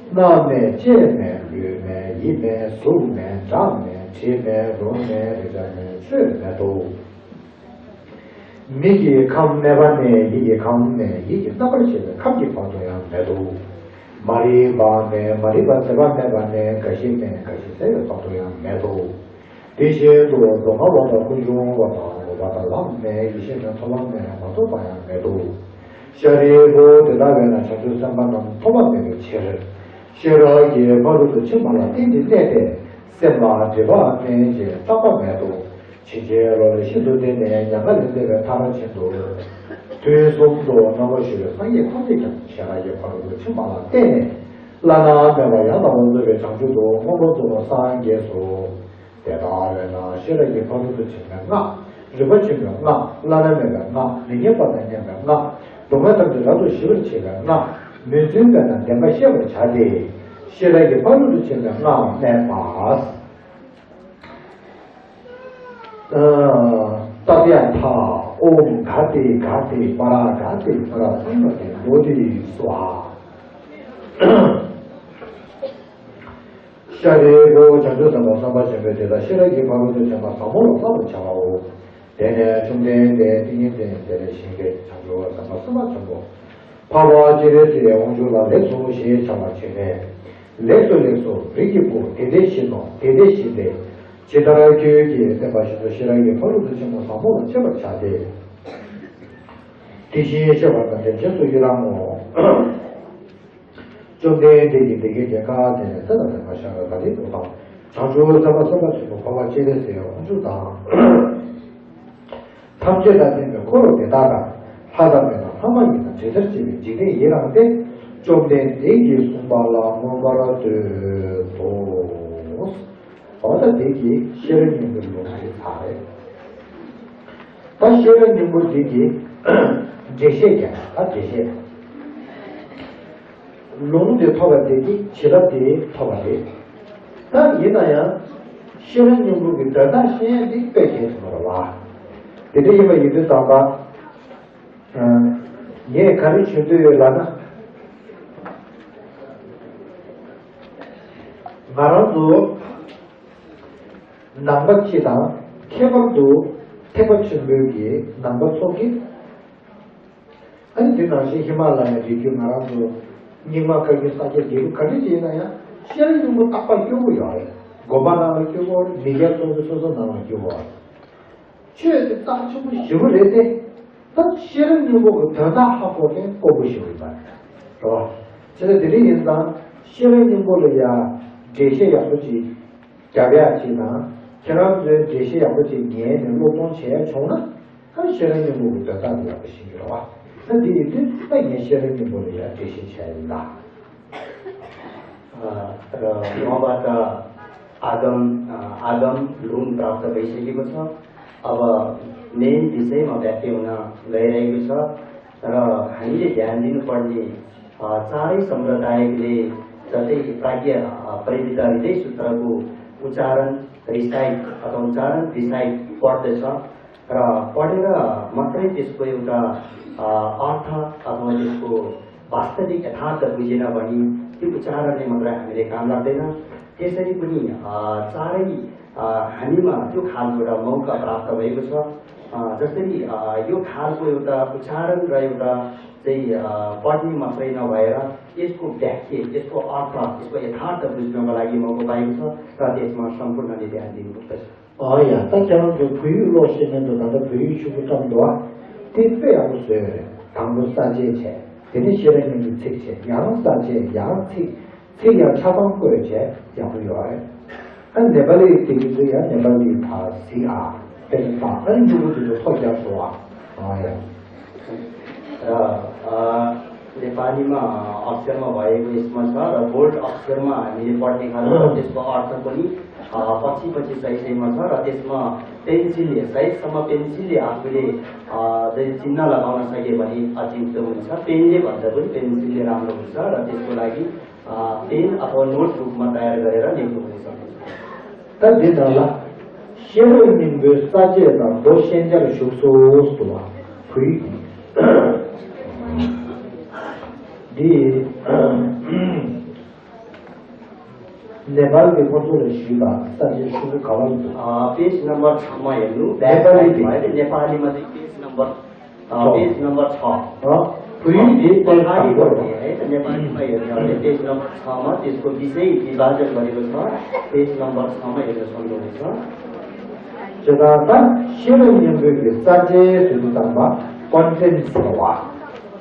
སྣ་མེད། ལྕེ་མེད། ལུས་མེད། ཡིད་མེད། གཟུགས་མེད། སྒྲ་མེད། དྲི་མེད། རོ་མེད། རེག་བྱ་མེད། ཆོས་མེད་དོ། མིག་གི་ཁམས་མེད་པ་ནས་ཡིད་ཀྱི་ཁམས་མེད། ཡིད་ཀྱི་རྣམ་པར་ཤེས་པའི་ཁམས་ཀྱི་བར་དུ་ཡང་མེད་དོ། མ་རིག་པ་མེད། མ་རིག་པ་ཟད་པ་མེད་པ་ནས་རྒ་ཤི་མེད། རྒ་ཤི་ཟད་པའི་བར་དུ་ཡང་མེད་དོ། དེ་བཞིན་དུ་མདོ་སྔགས་པ་དང་ཀུན་འབྱུང་བ་དང་། རོལ་པ་དང་ལམ་མེད། ཡེ་ཤེས་མེད། ཚོགས་ལམ་མེད། མ་རྟོགས་པ་ཡང་མེད་དོ། ཤཱ་རིའི་བུ་དེ་ལྟ་བས་ན་བྱང་ཆུབ་སེམས་དཔའ་རྣམས་ཐོབ་པ་མེད་པའི་ཕྱིར། ཤེས་རབ་ཀྱི་ཕ་རོལ་ཏུ་ཕྱིན་པ་ལ་བརྟེན་ཏེ་གནས་ཏེ། སེམས་ལ་སྒྲིབ་པ་མེད་ཅིང་རྟག་པ་མེད་དོ། ཕྱིན་ཆད་བློ་ལས་ཤིན་ཏུ་འདས་ནས་མྱ་ངན་ལས་འདས་པའི་མཐར་ཕྱིན་ཏོ། དུས་གསུམ་དུ་རྣམ་པར་བཞུགས་པའི་སངས་རྒྱས་ཐམས་ཅད་ཀྱང་ཤེས་རབ་ཀྱི་ཕ་རོལ་ཏུ་ཕྱིན་པ་ལ་བརྟེན་ནས་བླ་ན་མེད་པ་ཡང་དག་པར་རྫོགས་པའི་བྱང་ཆུབ་ཏུ་མངོན་པར་རྫོགས་པར་སངས་རྒྱས་སོ། དེ་ལྟ་བས་ན་ཤེས་རབ་ཀྱི་ཕ་རོལ་ཏུ་ཕྱིན་པའི་སྔགས། རིག་པ་ཆེན་པོའི་སྔགས། བླ་ན་མེད་པའི་སྔགས། མི་མཁྱེན་པ་དང་མཉམ་པའི་སྔགས། སྡུག་བསྔལ་ཐམས་ཅད་རབ་ཏུ་ཞི་བར་བྱེད་པའི་སྔགས། མི་བརྫུན་པས་ན་བདེན་པ་ཤེས་པར་བྱ་སྟེ། ཤེས་རབ་ཀྱི་ཕ་རོལ་ཏུ་ཕྱིན་པའི་སྔགས་སྨྲས་པ། ཏདྱ་ཐཱ། ཨོཾ་ག་ཏེ་ག་ཏེ་པཱ་ར་ག་ཏེ་པཱ་ར་སཾ་བ་ཏེ་བོ་དྷི་སྭཱ་ཧཱ། ཤཱ་རིའི་བུ་བྱང་ཆུབ་སེམས་དཔའ་སེམས་དཔའ་ཆེན་པོས་དེ་དག་ཤེས་རབ་ཀྱི་ཕ་རོལ་ཏུ་ཕྱིན་པ་ཟབ་མོ་ལ་བསླབ་པར་བྱ་བའོ། དེ་ནས་བཅོམ་ལྡན་འདས་ཏིང་ངེ་འཛིན་དེ་ལས་བཞེངས་ཏེ་བྱང་ཆུབ་སེམས་དཔའ་སེམས་དཔའ་ཆེན་པོ་འཕགས་པ་སྤྱན་རས་གཟིགས་དབང་ཕྱུག་ལ་ལེགས་སོ་ཞེས་བྱ་བ་བྱས་ནས། ལེགས་སོ་ལེགས་སོ། རིགས་ཀྱི་བུ་དེ་འདྲས་བཞིན་ནོ། དེ་འདྲས་བཞིན་ཏེ། ཇི་ལྟར་ཁྱོད་ཀྱིས་བསྟན་པ་བཞིན་དུ་ཤེས་རབ་ཀྱི་ཕ་རོལ་ཏུ་ཕྱིན་པ་ཟབ་མོ་ལ་སྤྱད་པར་བྱ་སྟེ། དེ་བཞིན་གཤེགས་པ་དང་ལྡན་རྗེས་སུ་ཡི་རང་ངོ་། བཅོམ་ལྡན་འདས་ཀྱིས་འདི་སྐད་ཅེས་བཀའ་སྩལ་ནས། ཚེ་དང་ལྡན་པ་ཤཱ་ར་དྭ་ཏིའི་བུ་དང་། བྱང་ཆུབ་སེམས་དཔའ་སེམས་དཔའ་ཆེན་པོ་འཕགས་པ་སྤྱན་རས་གཟིགས་དབང་ཕྱུག་དང་། ཐམས་ཅད་དང་ལྡན་པའི་འཁོར་དེ་དག་དང་། ལྷ་དང་མི་དང་ལྷ་མ་ཡིན་དང་། དྲི་ཟར་བཅས་པའི་འཇིག་རྟེན་ཡི་རངས་ཏེ། བཅོམ་ལྡན་འདས་ཀྱིས་གསུངས་པ་ལ་མངོན་པར་བསྟོད་དོ། འོ་ད་འདི་གི་ཤེས་རབ་སྙིང་པོའི་ལུང་དེ་ཚར་རེད། ད་ཤེས་རབ་སྙིང་པོ་འདི་གི་འགྲེལ་བཤད་ཀྱང་ད་འགྲེལ་བཤད། ལུང་དེ་ཐོབ་པ་དེ་གི་བྱིན་རླབས་དེ་ཐོབ་པ་རེད། ད་ཡིན་ན་ཡང་ ཤེས་རབ་སྙིང་པོ་གི་དོན་དག་ཤེས་ཡས་འདི་དཔེ་གལ་ཆེན་པོ་རེད་བ། དེ་འདྲ་ཡིན་པ་ཡིན་དུས་ཙམ་པ། ངས་ག་རེ་ཞུ་འདོད་ཡོད་ལབ་ན། ང་རང་ཚོ་ནང་པ་སྤྱི་དང་ཁྱད་པར་དུ་ཐེག་པ་ཆེན་པོའི་གི་ནང་པ་ཚོ་གི། ཨ་ནི་དེ་ནང་བཞིན་ཧི་མ་ལ་ཡའི་རི་རྒྱུད། ང་རང་ཚོ་རྙིང་མ་བཀའ་བརྒྱུད་ས་སྐྱ་བརྒྱད་པོ་ག་འདྲ་ཅིག་ཡིན་ན་ཡང་ཤེས་རབ་སྙིང་པོ་རྟག་པར་སྐྱོར་གྱི་ཡོད་རེད། དགོན་པ་ནང་ལ་སྐྱོར་གྱི་ཡོད་རེད། མི་སྒེར་སོ་སོ་སོ་སོ་ནང་ལ་སྐྱོར་གྱི་ཡོད་རེད། ཆོས་དེ་རྩ་ཆེན་པོ་ཞེ་པོ་རེད་དེ། ད་ཤེས་རབ་སྙིང་པོ་གི་དོན་དག་ཧ་གོ་མཁན་དཀོན་པོ་ཞིག་ཡིན་པ་རེད་བ། བྱས་ཙང་དེ་འདྲ་ཡིན་ཙང་ཤེས་རབ་སྙིང་པོ་ལ་ཡ་འགྲེལ་བཤད་ཡག་པོ་ཅིག་རྒྱབ་ཡག་ཅིག་དང་། ཁྱེད་རང་ཚོས་འགྲེལ་བཤད་ཡག་པོ་ཅིག་ཉན་ནས་སློབ་སྦྱོང་བྱས་ཡག་བྱུང་ན། ད་ཤེས་རབ་སྙིང་པོ་གི་དོན་དག་དེ་ཡག་པོ་ཤེས་ཀྱི་རེད་བ། ད་འདི་ཡིན་དུས་ད་ངས་ཤེས་རབ་སྙིང་པོ་ལ་ཡ་འགྲེལ་བཤད་བྱས་ཡིན་ད། ཨ། ར། ངོ་མ་ད་ཨ་དམ། ཨ་དམ་ལུང་པྲབ་ཏ་བེ་ཤེ་གི་མ་ཚ། अब मेन विषयमा व्यक्ति हुन गइरहेको छ र हामीले ध्यान दिनुपर्ने, अ, चारै सम्प्रदायले जस्तै प्राज्ञ, अ, परिमित हृदय सूत्रको उच्चारण, रिसाइट अथवा उच्चारण, रिसाइट पढ्दछ र पढेर मात्रै त्यसको एउटा, अ, अर्थ अथवा त्यसको वास्तविक यथार्थ बुझेन भने त्यो उच्चारणले मात्रै हामीले काम लाग्दैन। त्यसरी पनि, अ, चारै, अ, हामीमा त्यो खालको एउटा मौका प्राप्त भएको छ। अ, जसरी, अ, यो खालको एउटा उच्चारण र एउटा चाहिँ, अ, पढ्ने मात्रै नभएर यसको व्याख्या, यसको अर्थ, यसको यथार्थ बुझ्नको लागि मौका पाएको छ र त्यसमा सम्पूर्णले ध्यान दिनुपर्दछ। ཨོ་ཡ། ད་ཁྱེད་རང་ཚོ་བོད་ཡིག་ཀློག་ཤེས་མཁན་ཚོ་ད་ལྟ་བོད་ཡིག་ཤུགས་པོ་བཀྲམ་འདུག་ཨ། དེ་དཔེ་ཡག་པོ་བཟོས་ཡོད་རེད། དང་པོ་ས་བཅད་བྱས། དེ་ནས་ཤེས་རབ་སྙིང་པོའི་ཚིགས་བཅད། ཡང་ས་བཅད། ཡང་ཚིག་ཚིག་ཡང་ཆ་ཚང་བཀོད་བྱས་ཡག་པོ་ཡོད་རེད། ཨ། ནེ་པ་ལི་དེ་གི་ཚོ་ཡང་ནེ་པ་ལི་ཕ་སི་ཨ། དཔེ་ཆ་ཚང་ཨ་ནི་མྱུ་གུ་དེ་ཚོ་ཐོ་རྒྱག་སོང་ཨ། ཨོ་ཡ། र, अ, नेपालीमा अक्षरमा भएको यसमा छ र बोल्ड अक्षरमा हामीले पढ्ने खालको र त्यसको अर्थ पनि, अ, पछि पछि सही सहीमा छ र त्यसमा पेन्सिलले, सायदसम्म पेन्सिलले आफूले, अ, चाहिँ चिन्ह लगाउन सक्यो भने अति उत्तम हुन्छ। पेनले भन्दा पनि पेन्सिलले राम्रो हुन्छ र त्यसको लागि, अ, पेन अथवा नोटबुकमा तयार गरेर लेख्नु पनि सक्नुहुन्छ। ད་འདི་ནང་ལ་ཤེས་རབ་སྙིང་པོའི་ས་བཅད་དང་མདོ་ཤན་སྦྱར་བཞུགས་སོ་ཟེར་བ་བོད་ཡིག་འདི། ནེ་པལ་གྱི་ཁོ་ཚོ་ལ་ཞུས་པ་ས་བཅད་ཤོག་བུ་ག་བ་ལ་འདུག་ཨ། पेज नम्बर छ मा हेर्नु। नेपाली ब्याकमा, होइन, नेपालीमा चाहिँ पेज नम्बर, अ, छ। पेज नम्बर छ। अ, भुइँ भित नेपाली तल भन्ने है त, नेपालीमा हेर्ने हो भने पेज नम्बर छ मा त्यसको विषय विभाजन गरेको छ। पेज नम्बर छ मा हेर्न सक्नुहुन्छ। ཇོ་ད་ད་ཤེས་རབ་སྙིང་པོའི་གི་ས་བཅད་ཟེར་དུས་ཙམ་པ་ཀོན་ཊེན་ཊི་ཟེར་བ།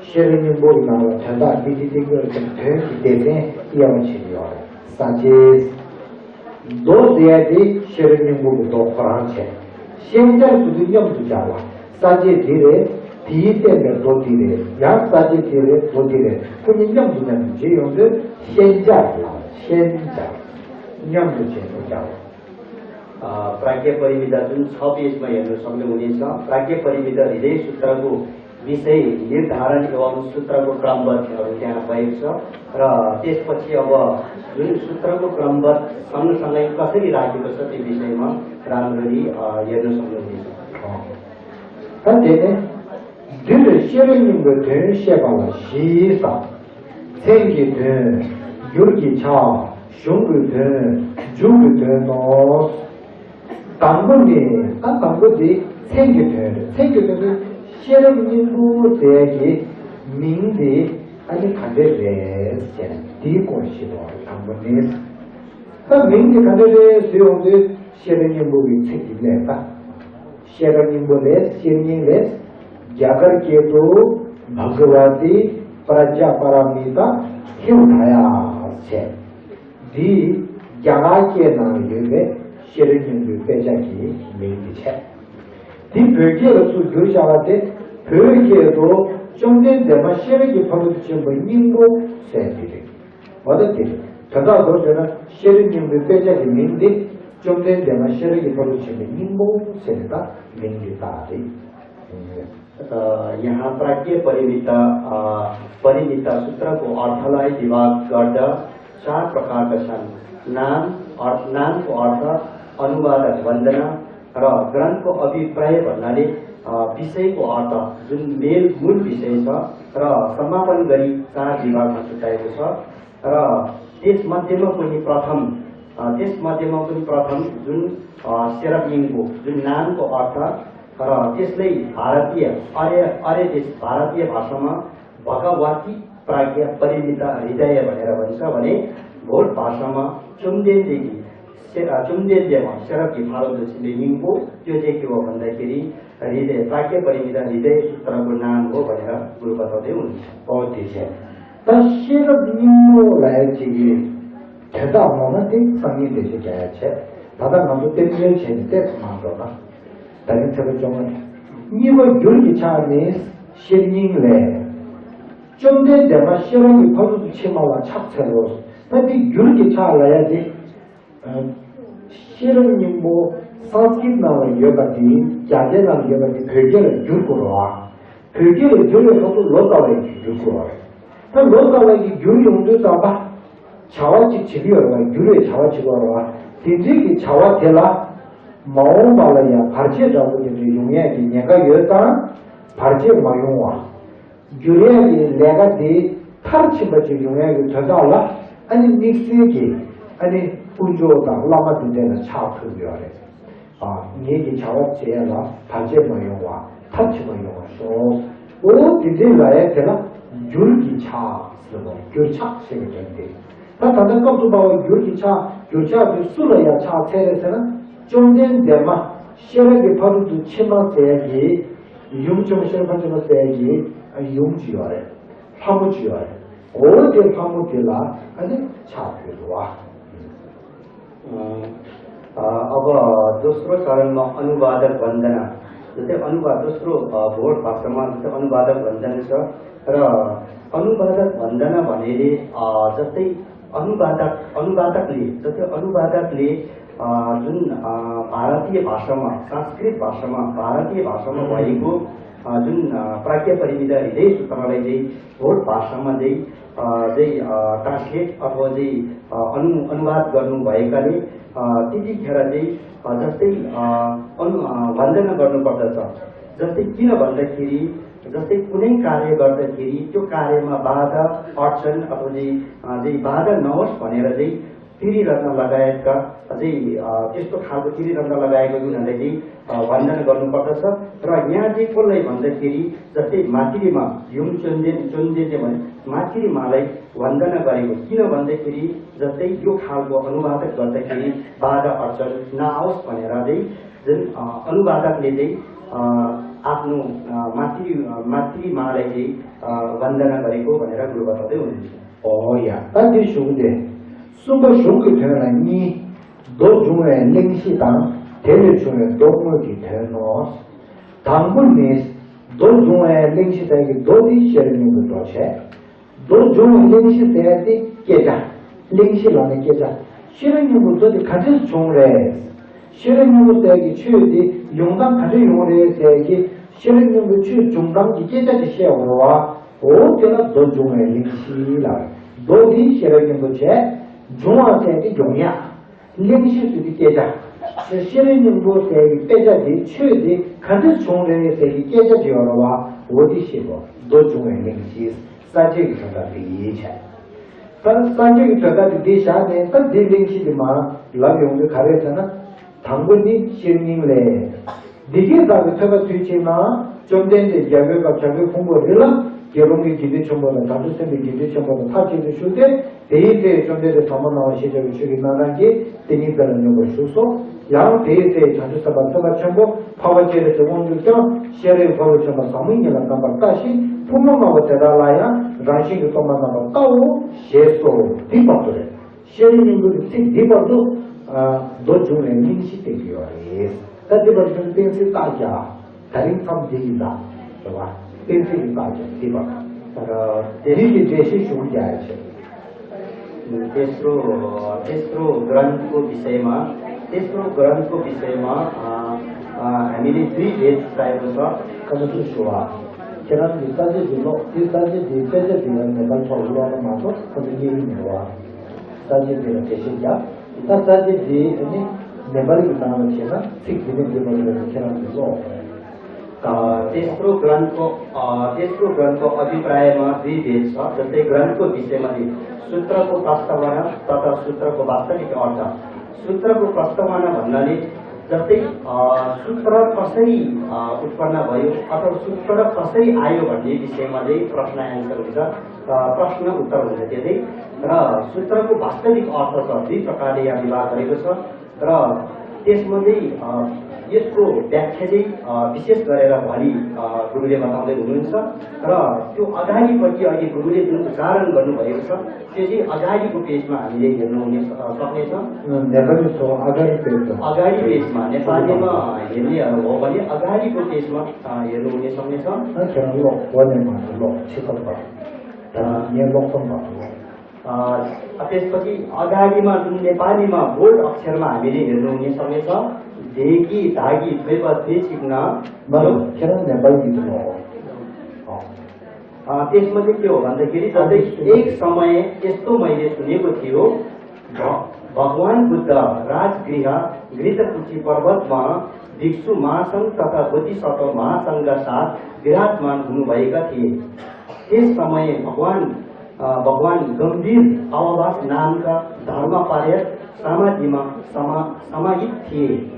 ཤེས་རབ་སྙིང་པོ་གི་ནང་ལ་དོན་དག་དམིགས་ཀྱི་སྟེང་གི་དོན་གྱི་སྡེ་ཚན་དབྱེ་བ་ཕྱེ་གི་ཡོད་རེད། ས་བཅད། མདོ་ཟེར་ཡ་དེ་ཤེས་རབ་སྙིང་པོ་གི་མདོ་ཁོ་རང་བྱས། ཤན་སྦྱར་ཟེར་དུས་མཉམ་དུ་སྦྱར་བ། ས་བཅད་འདི་རེད། དེའི་བསྟན་པའི་མདོ་འདི་རེད། ཡང་ས་བཅད་འདི་རེད། མདོ་འདི་རེད། ཁོ་གཉིས་མཉམ་དུ་མཉམ་དུ་བརྗེ་ཡོང་དུས་ཤན་སྦྱར་ལ་ཤན་སྦྱར། མཉམ་དུ་བྱས་ནས་སྦྱར་བ། अ, प्राज्ञ परिमिता जुन छ पेजमा हेर्न सक्नुहुनेछ। प्राज्ञ परिमिता हृदय सूत्रको विषय निर्धारण एवं सूत्रको क्रमबद्धहरू त्यहाँ भएको छ र त्यसपछि अब जुन सूत्रको क्रमबद्ध सँगसँगै कसरी राखेको छ त्यो विषयमा राम्ररी, अ, हेर्न सक्नुहुनेछ। ད་དེ་ནས་འདིར་ཤེས་རབ་སྙིང་པོའི་དོན་བཤད་པ་ལ་བཞི་ཟེར། མཚན་གྱི་དོན། འགྱུར་གྱི་ཆ། གཞུང་གི་དོན། མཇུག་གི་དོན་ནོ། དང་པོ་ནི། ད་དང་པོ་དེ་མཚན་གྱི་དོན་རེད། མཚན་གྱི་དོན་དེ་ཤེས་རབ་སྙིང་པོ་ཟེར་གྱི་མིང་དེ་ཨ་ནི་ག་འདྲ་རེད་ཟེར་ན་དེའི་སྐོར་ཞིག་རེད། དང་པོ་ནི། ད་མིང་དེ་ག་འདྲ་རེད་ཟེར་ཡོང་དུས་ཤེས་རབ་སྙིང་པོ་གི་ཚིག་གི་གནས་ད། ཤེས་རབ་སྙིང་པོ་ལས། བཤེས་གཉེན་ལས། རྒྱ་གར་སྐད་དུ་བྷ་ག་ཝ་ཏི་པྲ་ཛྙཱ་པཱ་ར་མི་ཏཱ་ཧི་རུ་ད་ཡ་ཟེར། འདི་རྒྱ་གར་སྐད་ནང་ཡོད་པའི་ཤེས་རབ་སྙིང་པོའི་དཔེ་ཆ་གི་མིང་དེ་བྱས། འདི་བོད་སྐད་ལ་ཚུར་བསྒྱུར་བཞག་པ་དེ་བོད་སྐད་དུ་བཅོམ་ལྡན་འདས་མ་ཤེས་རབ་ཀྱི་ཕ་རོལ་ཏུ་ཕྱིན་པ་སྙིང་པོ་ཟེར་འདི་རེད། འོ་ད་དེ་རེད། དོན་དག་མདོར་བསྡུས་ན་ཤེས་རབ་སྙིང་པོའི་དཔེ་ཆ་གི་མིང་འདི་བཅོམ་ལྡན་འདས་མ་ཤེས་རབ་ཀྱི་ཕ་རོལ་ཏུ་ཕྱིན་པའི་སྙིང་པོ་ཟེར་ནས་ད་མིང་འདི་བཏགས་རེད། अ, यहाँ प्राज्ञ परिमित, अ, परिमित सूत्रको अर्थलाई विभाग गर्दा चार प्रकारका छन्। नाम, अर्थ, नामको अर्थ, अनुवादक वन्दना र ग्रन्थको अभिप्राय भन्नाले, अ, विषयको अर्थ, जुन मेल मूल विषय छ र समापन गरी चार विभागमा छुट्याएको छ र त्यसमध्येमा पनि प्रथम, अ, त्यसमध्येमा पनि प्रथम जुन, अ, सेरप यिङको जुन नामको अर्थ र त्यसलाई भारतीय, अरे, अरे देश, भारतीय भाषामा भगवती प्राज्ञा परिमित हृदय भनेर भन्छ भने भोट भाषामा चुम्देनदेखि से-, अ, चुम्देनदेखि सेरपी फारत जोशीले लिङ्गो, त्यो चाहिँ के हो भन्दाखेरि हृदय, प्राज्ञा परिमित हृदय सूत्रको नाम हो भनेर गुरु बताउँदै हुनुहुन्छ। हो, त्यो चाहिँ। तर सेरप लिङ्गोलाई चाहिँ ཐད་ཀར་ངོ་མ་དེ་སང་ཉིན་དེ་ཞིག་རྒྱག་ཡ་བྱས། ད་ལྟ་ང་ཚོ་གཏན་འཁེལ་བྱས་ནས་ཏོག་ཙམ་མ་འགྲོ་ན། ད་རིང་ཚེས་པ་བཅོ་ལྔ་རེད། གཉིས་པ་འགྱུར་གྱི་ཕྱག་ནི་ཤེར་སྙིང་ལས། བཅོམ་ལྡན་འདས་མ་ཤེས་རབ་ཀྱི་ཕ་རོལ་ཏུ་ཕྱིན་པ་ལ་ཕྱག་འཚལ་ལོ། ད་འདི་འགྱུར་གྱི་ཕྱག་ལབ་ཡ་དེ། ཨ། ཤེས་རབ་སྙིང་པོ་སཾ་སྐྲྀཏ་ནང་ལ་ཡོད་པ་དེ་རྒྱ་སྐད་ནང་ལ་ཡོད་པ་དེ་བོད་སྐད་ལ་བསྒྱུར་དགོས་རེད་བ། བོད་སྐད་ལ་བསྒྱུར་བའི་ཐོག་ཏུ་ལོ་ཙཱ་བས་བསྒྱུར་དགོས་རེད། ད་ལོ་ཙཱ་བས་བསྒྱུར་ཡོང་དུས་ཙམ་པ། བྱ་བ་ཅིག་བྱེད་ཀྱི་ཡོད་རེད་བ། བསྒྱུར་བའི་བྱ་བ་བྱེད་ཀྱི་ཡོད་རེད་བ། དེ་འདྲའི་གི་བྱ་བ་དེ་ལ། མ་འོངས་པ་ལ་ཡང་བར་ཆད་འདྲ་པོ་དེ་འདྲ་ཡོང་ཡས་ཀྱི་ཉེན་ཁ་ཡོད་ཙང་། བར་ཆད་མ་ཡོང་བ། བསྒྱུར་ཡས་ཀྱི་ལས་ཀ་དེ་མཐར་ཕྱིན་པ་ཅིག་ཡོང་ཡས་ཀྱི་དོན་དག་ལ། ཨ་ནི་དམིགས་བསལ་གྱི། ཨ་ནི་དཀོན་མཆོག་དང་བླ་མ་དེ་འདྲ་ལ་ཕྱག་ཕུལ་གྱི་ཡོད་རེད། ཨ། ངེད་ཀྱི་བྱ་བ་བྱེད་ཡས་ལ་བར་ཆད་མ་ཡོང་བ། མཐར་ཕྱིན་པ་ཡོང་བ་ཤོག་འོ་དེ་འདྲའི་ལབ་ཡས་དེ་ལ་འགྱུར་གྱི་ཕྱག་ཟེར་བ། འགྱུར་ཕྱག་ཞེས་པའི་དོན་ཏེ། ད་ད་ལྟ་སྐབས་སུ་བབས་པ་འགྱུར་གྱི་ཕྱག་འགྱུར་ཕྱག་དེ་སུ་ལ་ཡང་ཕྱག་འཚལ་རེད་ཟེར་ན། བཅོམ་ལྡན་འདས་མ་ཤེས་རབ་ཀྱི་ཕ་རོལ་ཏུ་ཕྱིན་པ་ཟེར་ཡས་ཀྱི་ཡུམ་ཆེན་མོ་ཤེས་རབ་ཕ་ཆེན་པོ་ཟེར་ཡས་ཀྱི་ཡུམ་ཅིག་ཡོད་རེད། ལྷ་མོ་ཅིག་ཡོད་རེད། འོ་དེ་ལྷ་མོ་དེ་ལ་ཨ་ནི་ཕྱག་ཕུལ་འདུག་བ། अ, अब दोस्रो चरणमा अनुवादक वन्दना। जस्तै अनुवाद, दोस्रो, अ, भोट भाषामा जस्तै अनुवादक वन्दना छ र अनुवादक वन्दना भन्नेले, अ, जस्तै अनुवादक, अनुवादकले, जस्तै अनुवादकले, अ, जुन, अ, भारतीय भाषामा, संस्कृत भाषामा, भारतीय भाषामा भएको, अ, जुन, अ, प्राज्ञा परिमित हृदय सूत्रलाई चाहिँ भोट भाषामा चाहिँ, अ, चाहिँ, अ, translate अथवा चाहिँ, अ, अनु-, अनुवाद गर्नुभएकाले, अ, त्यतिखेर चाहिँ, अ, जस्तै, अ, अनु-, अ, वन्दना गर्नुपर्दछ। जस्तै किन भन्दाखेरि, जस्तै कुनै कार्य गर्दाखेरि त्यो कार्यमा बाधा, अडचन अथवा चाहिँ, अ, चाहिँ बाधा नहोस् भनेर चाहिँ तिरिरत्न लगायतका अझै, अ, त्यस्तो खालको तिरिरत्न लगाएको गुणहरूलाई चाहिँ, अ, वन्दना गर्नुपर्दछ। र यहाँ चाहिँ कसलाई भन्दाखेरि जस्तै मातृमा युम चोन्जेन, चोन्जेन चाहिँ भने मातृमालाई वन्दना गरेको। किन भन्दाखेरि जस्तै यो खालको अनुवादक गर्दाखेरि बाधा अडचन नआओस् भनेर चाहिँ जुन, अ, अनुवादकले चाहिँ, अ, आफ्नो, अ, मातृ, अ, मातृमालाई चाहिँ, अ, वन्दना गरेको भनेर गुरु बताउँदै हुनुहुन्छ। ཨོ་ཡ། ད་འདི་གཞུང་དེ། གསུམ་པ་གཞུང་གི་དོན་ལ་གཉིས། མདོ་འབྱུང་བའི་གླེང་གཞི་དང་དེ་ལས་བྱུང་བའི་མདོ་དངོས་ཀྱི་དོན་ནོ། དང་པོ་ནི། མདོ་འབྱུང་བའི་གླེང་གཞི་ཟེར་གྱི་མདོ་འདི་ཤེར་སྙིང་པོའི་མདོ་བྱས། མདོ་འབྱུང་བའི་གླེང་གཞི་ཟེར་ཏེ་སྐད་ཆ། གླེང་གཞི་ལ་ནི་སྐད་ཆ། ཤེར་སྙིང་པོའི་མདོ་འདི་ག་འདྲས་བྱུང་རེད། ཤེར་སྙིང་པོ་ཟེར་གྱི་ཆོས་འདི་ཡོང་སྟངས་ག་འདྲས་ཡོང་རེད་ཟེར་གྱི། ཤེར་སྙིང་པོའི་ཆོས་བྱུང་སྟངས་ཀྱི་སྐད་ཆ་དེ་བཤད་དགོས་རེད་བ། འོ་དེ་ལ་མདོ་འབྱུང་བའི་གླེང་གཞི་ལ། མདོ་འདི་ཤེར་སྙིང་པོ་བྱས། འབྱུང་བ་ཟེར་གྱི་ཡོང་ཡ། གླེང་གཞི་ཟེར་གྱི་སྐད་ཆ། ཤེར་སྙིང་པོ་ཟེར་གྱི་དཔེ་ཆ་འདི་ཆོས་འདི་ག་འདྲས་བྱུང་རེད་ཟེར་གྱི་སྐད་ཆ་དེ་ཡོད་རེད་བ། འོ་དེ་བཤད་དགོས། མདོ་འབྱུང་བའི་གླེང་གཞི། ས་བཅད་ཀྱི་དོན་དག་དེ་ཡིན་བྱས། ད་ས་བཅད་ཀྱི་དོན་དག་དེ་འདི་བཞག་ནས་ད་འདི་གླེང་གཞི་འདི་མར་ལབ་ཡོང་དུས་ག་རེ་ཟེར་ན། དང་པོ་ནི་ཤེར་སྙིང་ལས། འདི་སྐད་བདག་གིས་ཐོས་པ་དུས་གཅིག་ན། བཅོམ་ལྡན་འདས་རྒྱལ་པོའི་ཁབ་བྱ་རྒོད་ཕུང་པོའི་རི་ལ་དགེ་སློང་གི་དགེ་འདུན་ཆེན་པོ་དང་བྱང་ཆུབ་སེམས་དཔའི་དགེ་འདུན་ཆེན་པོ་དང་ཐབས་ཅིག་ཏུ་བཞུགས་ཏེ། དེའི་ཚེ་བཅོམ་ལྡན་འདས་ཟབ་མོ་སྣང་བ་ཞེས་བྱ་བའི་ཆོས་ཀྱི་རྣམ་གྲངས་ཀྱིས་དེ་ཉིད་དེ་ལ་སྙོམས་པར་ཞུགས་སོ། ཡང་དེའི་ཚེ་བྱང་ཆུབ་སེམས་དཔའ་སེམས་དཔའ་ཆེན་པོ་འཕགས་པ་སྤྱན་རས་གཟིགས་དབང་ཕྱུག་ཀྱང་ཤེས་རབ་ཀྱི་ཕ་རོལ་ཕྱིན་པ་ཟབ་མོ་ཉིད་ལ་གདམས་པར་ལྟ་ཞིང་ཕུང་པོ་ལྔ་པོ་དེ་དག་ལ་ཡང་རང་བཞིན་གྱིས་སྟོང་པར་རྣམ་པར་བལྟའོ་ཞེས་སོ། འདི་བར་དུ་རེད། ཤེར་སྙིང་པོ་གི་ཚིག་འདི་བར་དུ། ཨ། མདོ་འབྱུང་བའི་གླེང་གཞི་བསྟན་གྱི་ཡོད་རེད། ད་འདི་བར་དུ་གཏན་ཚིགས་རྟགས་བརྒྱད། ད་རིང་མཚམས་འདི་ཡིན་ད། རེད་བ། གཏན་ཚིགས་ཀྱི་རྟགས་བརྒྱད་འདི་བར་དུ། ཨ། འདི་ཡི་འགྲེལ་བཤད་ཞུ་རྒྱུ་ཡ་ཆེ། तेस्रो, तेस्रो ग्रन्थको विषयमा, तेस्रो ग्रन्थको विषयमा, अ, अ, हामीले दुई भेद पाएको छ। ཁ་སང་ཚོས་ཞུ་བ། ཁྱེད་རང་གིས་ས་བཅད་འདི་ཀློག་འདི་ས་བཅད་འདིའི་དཔེ་ཆ་འདི་ཡང་ནེ་པལ་ཐོག་ཀློག་ན་མ་གཏོགས་ཁོ་ཚོ་རྙེད་ཀྱི་མེད་པ། ས་བཅད་འདི་ལ་འགྲེལ་བཤད་རྒྱག་ད་ས་བཅད་འདི་ཨ་ནི། नेपालीको नाममा थिएन, ठिक दिने नेपालीलाई खेलाउनु हो। अ, तेस्रो ग्रन्थको अ, तेस्रो ग्रन्थको अभिप्रायमा दुई भेद छ। जस्तै ग्रन्थको विषयमा चाहिँ सूत्रको प्रस्तावना तथा सूत्रको वास्तविक अर्थ। सूत्रको प्रस्तावना भन्नाले जस्तै अ, सूत्र कसरी अ, उत्पन्न भयो अथवा सूत्र कसरी आयो भन्ने विषयमा चाहिँ प्रश्न एन्सर हुन्छ, अ, प्रश्न उत्तर हुन्छ। त्यो चाहिँ र सूत्रको वास्तविक अर्थ छ, दुई प्रकारले यहाँ विभाग गरेको छ। र त्यसमा चाहिँ अ, यसको व्याख्या चाहिँ अ, विशेष गरेर भोलि अ, गुरुले बताउँदै हुनुहुन्छ। र त्यो अगाडिपट्टि अघि गुरुले जुन उच्चारण गर्नुभएको छ, त्यो चाहिँ अगाडिको पेजमा हामीले हेर्नु हुने स- अ, सक्नेछ। नेपाली छ, अगाडि पेजमा। अगाडि पेजमा नेपालीमा हेर्नेहरू हो भने अगाडिको पेजमा अ, हेर्नु हुने सक्नेछ। खेर लोक वन्यमा लोक छिकल भयो। यहाँ लोकम भएको हो। अ, त्यसपछि अगाडिमा जुन नेपालीमा बोल्ड अक्षरमा हामीले हेर्नु हुने सक्नेछ। ढेकी धागी थ्वेप थ्वे चिक्न बरु खेर नेपाली गीत हो। अ, त्यसमा चाहिँ के हो भन्दाखेरि जस्तै एक समय यस्तो मैले सुनेको थियो, भ- भगवान बुद्ध राजगृह घृतकुटी पर्वतमा भिक्षु महासंघ तथा बोधिसत्व महासंघका साथ विराजमान हुनुभएका थिए। त्यस समय भगवान अ, भगवान गम्भीर अवभाष नामका धर्मपार्यत समाधिमा समा समाहित थिए।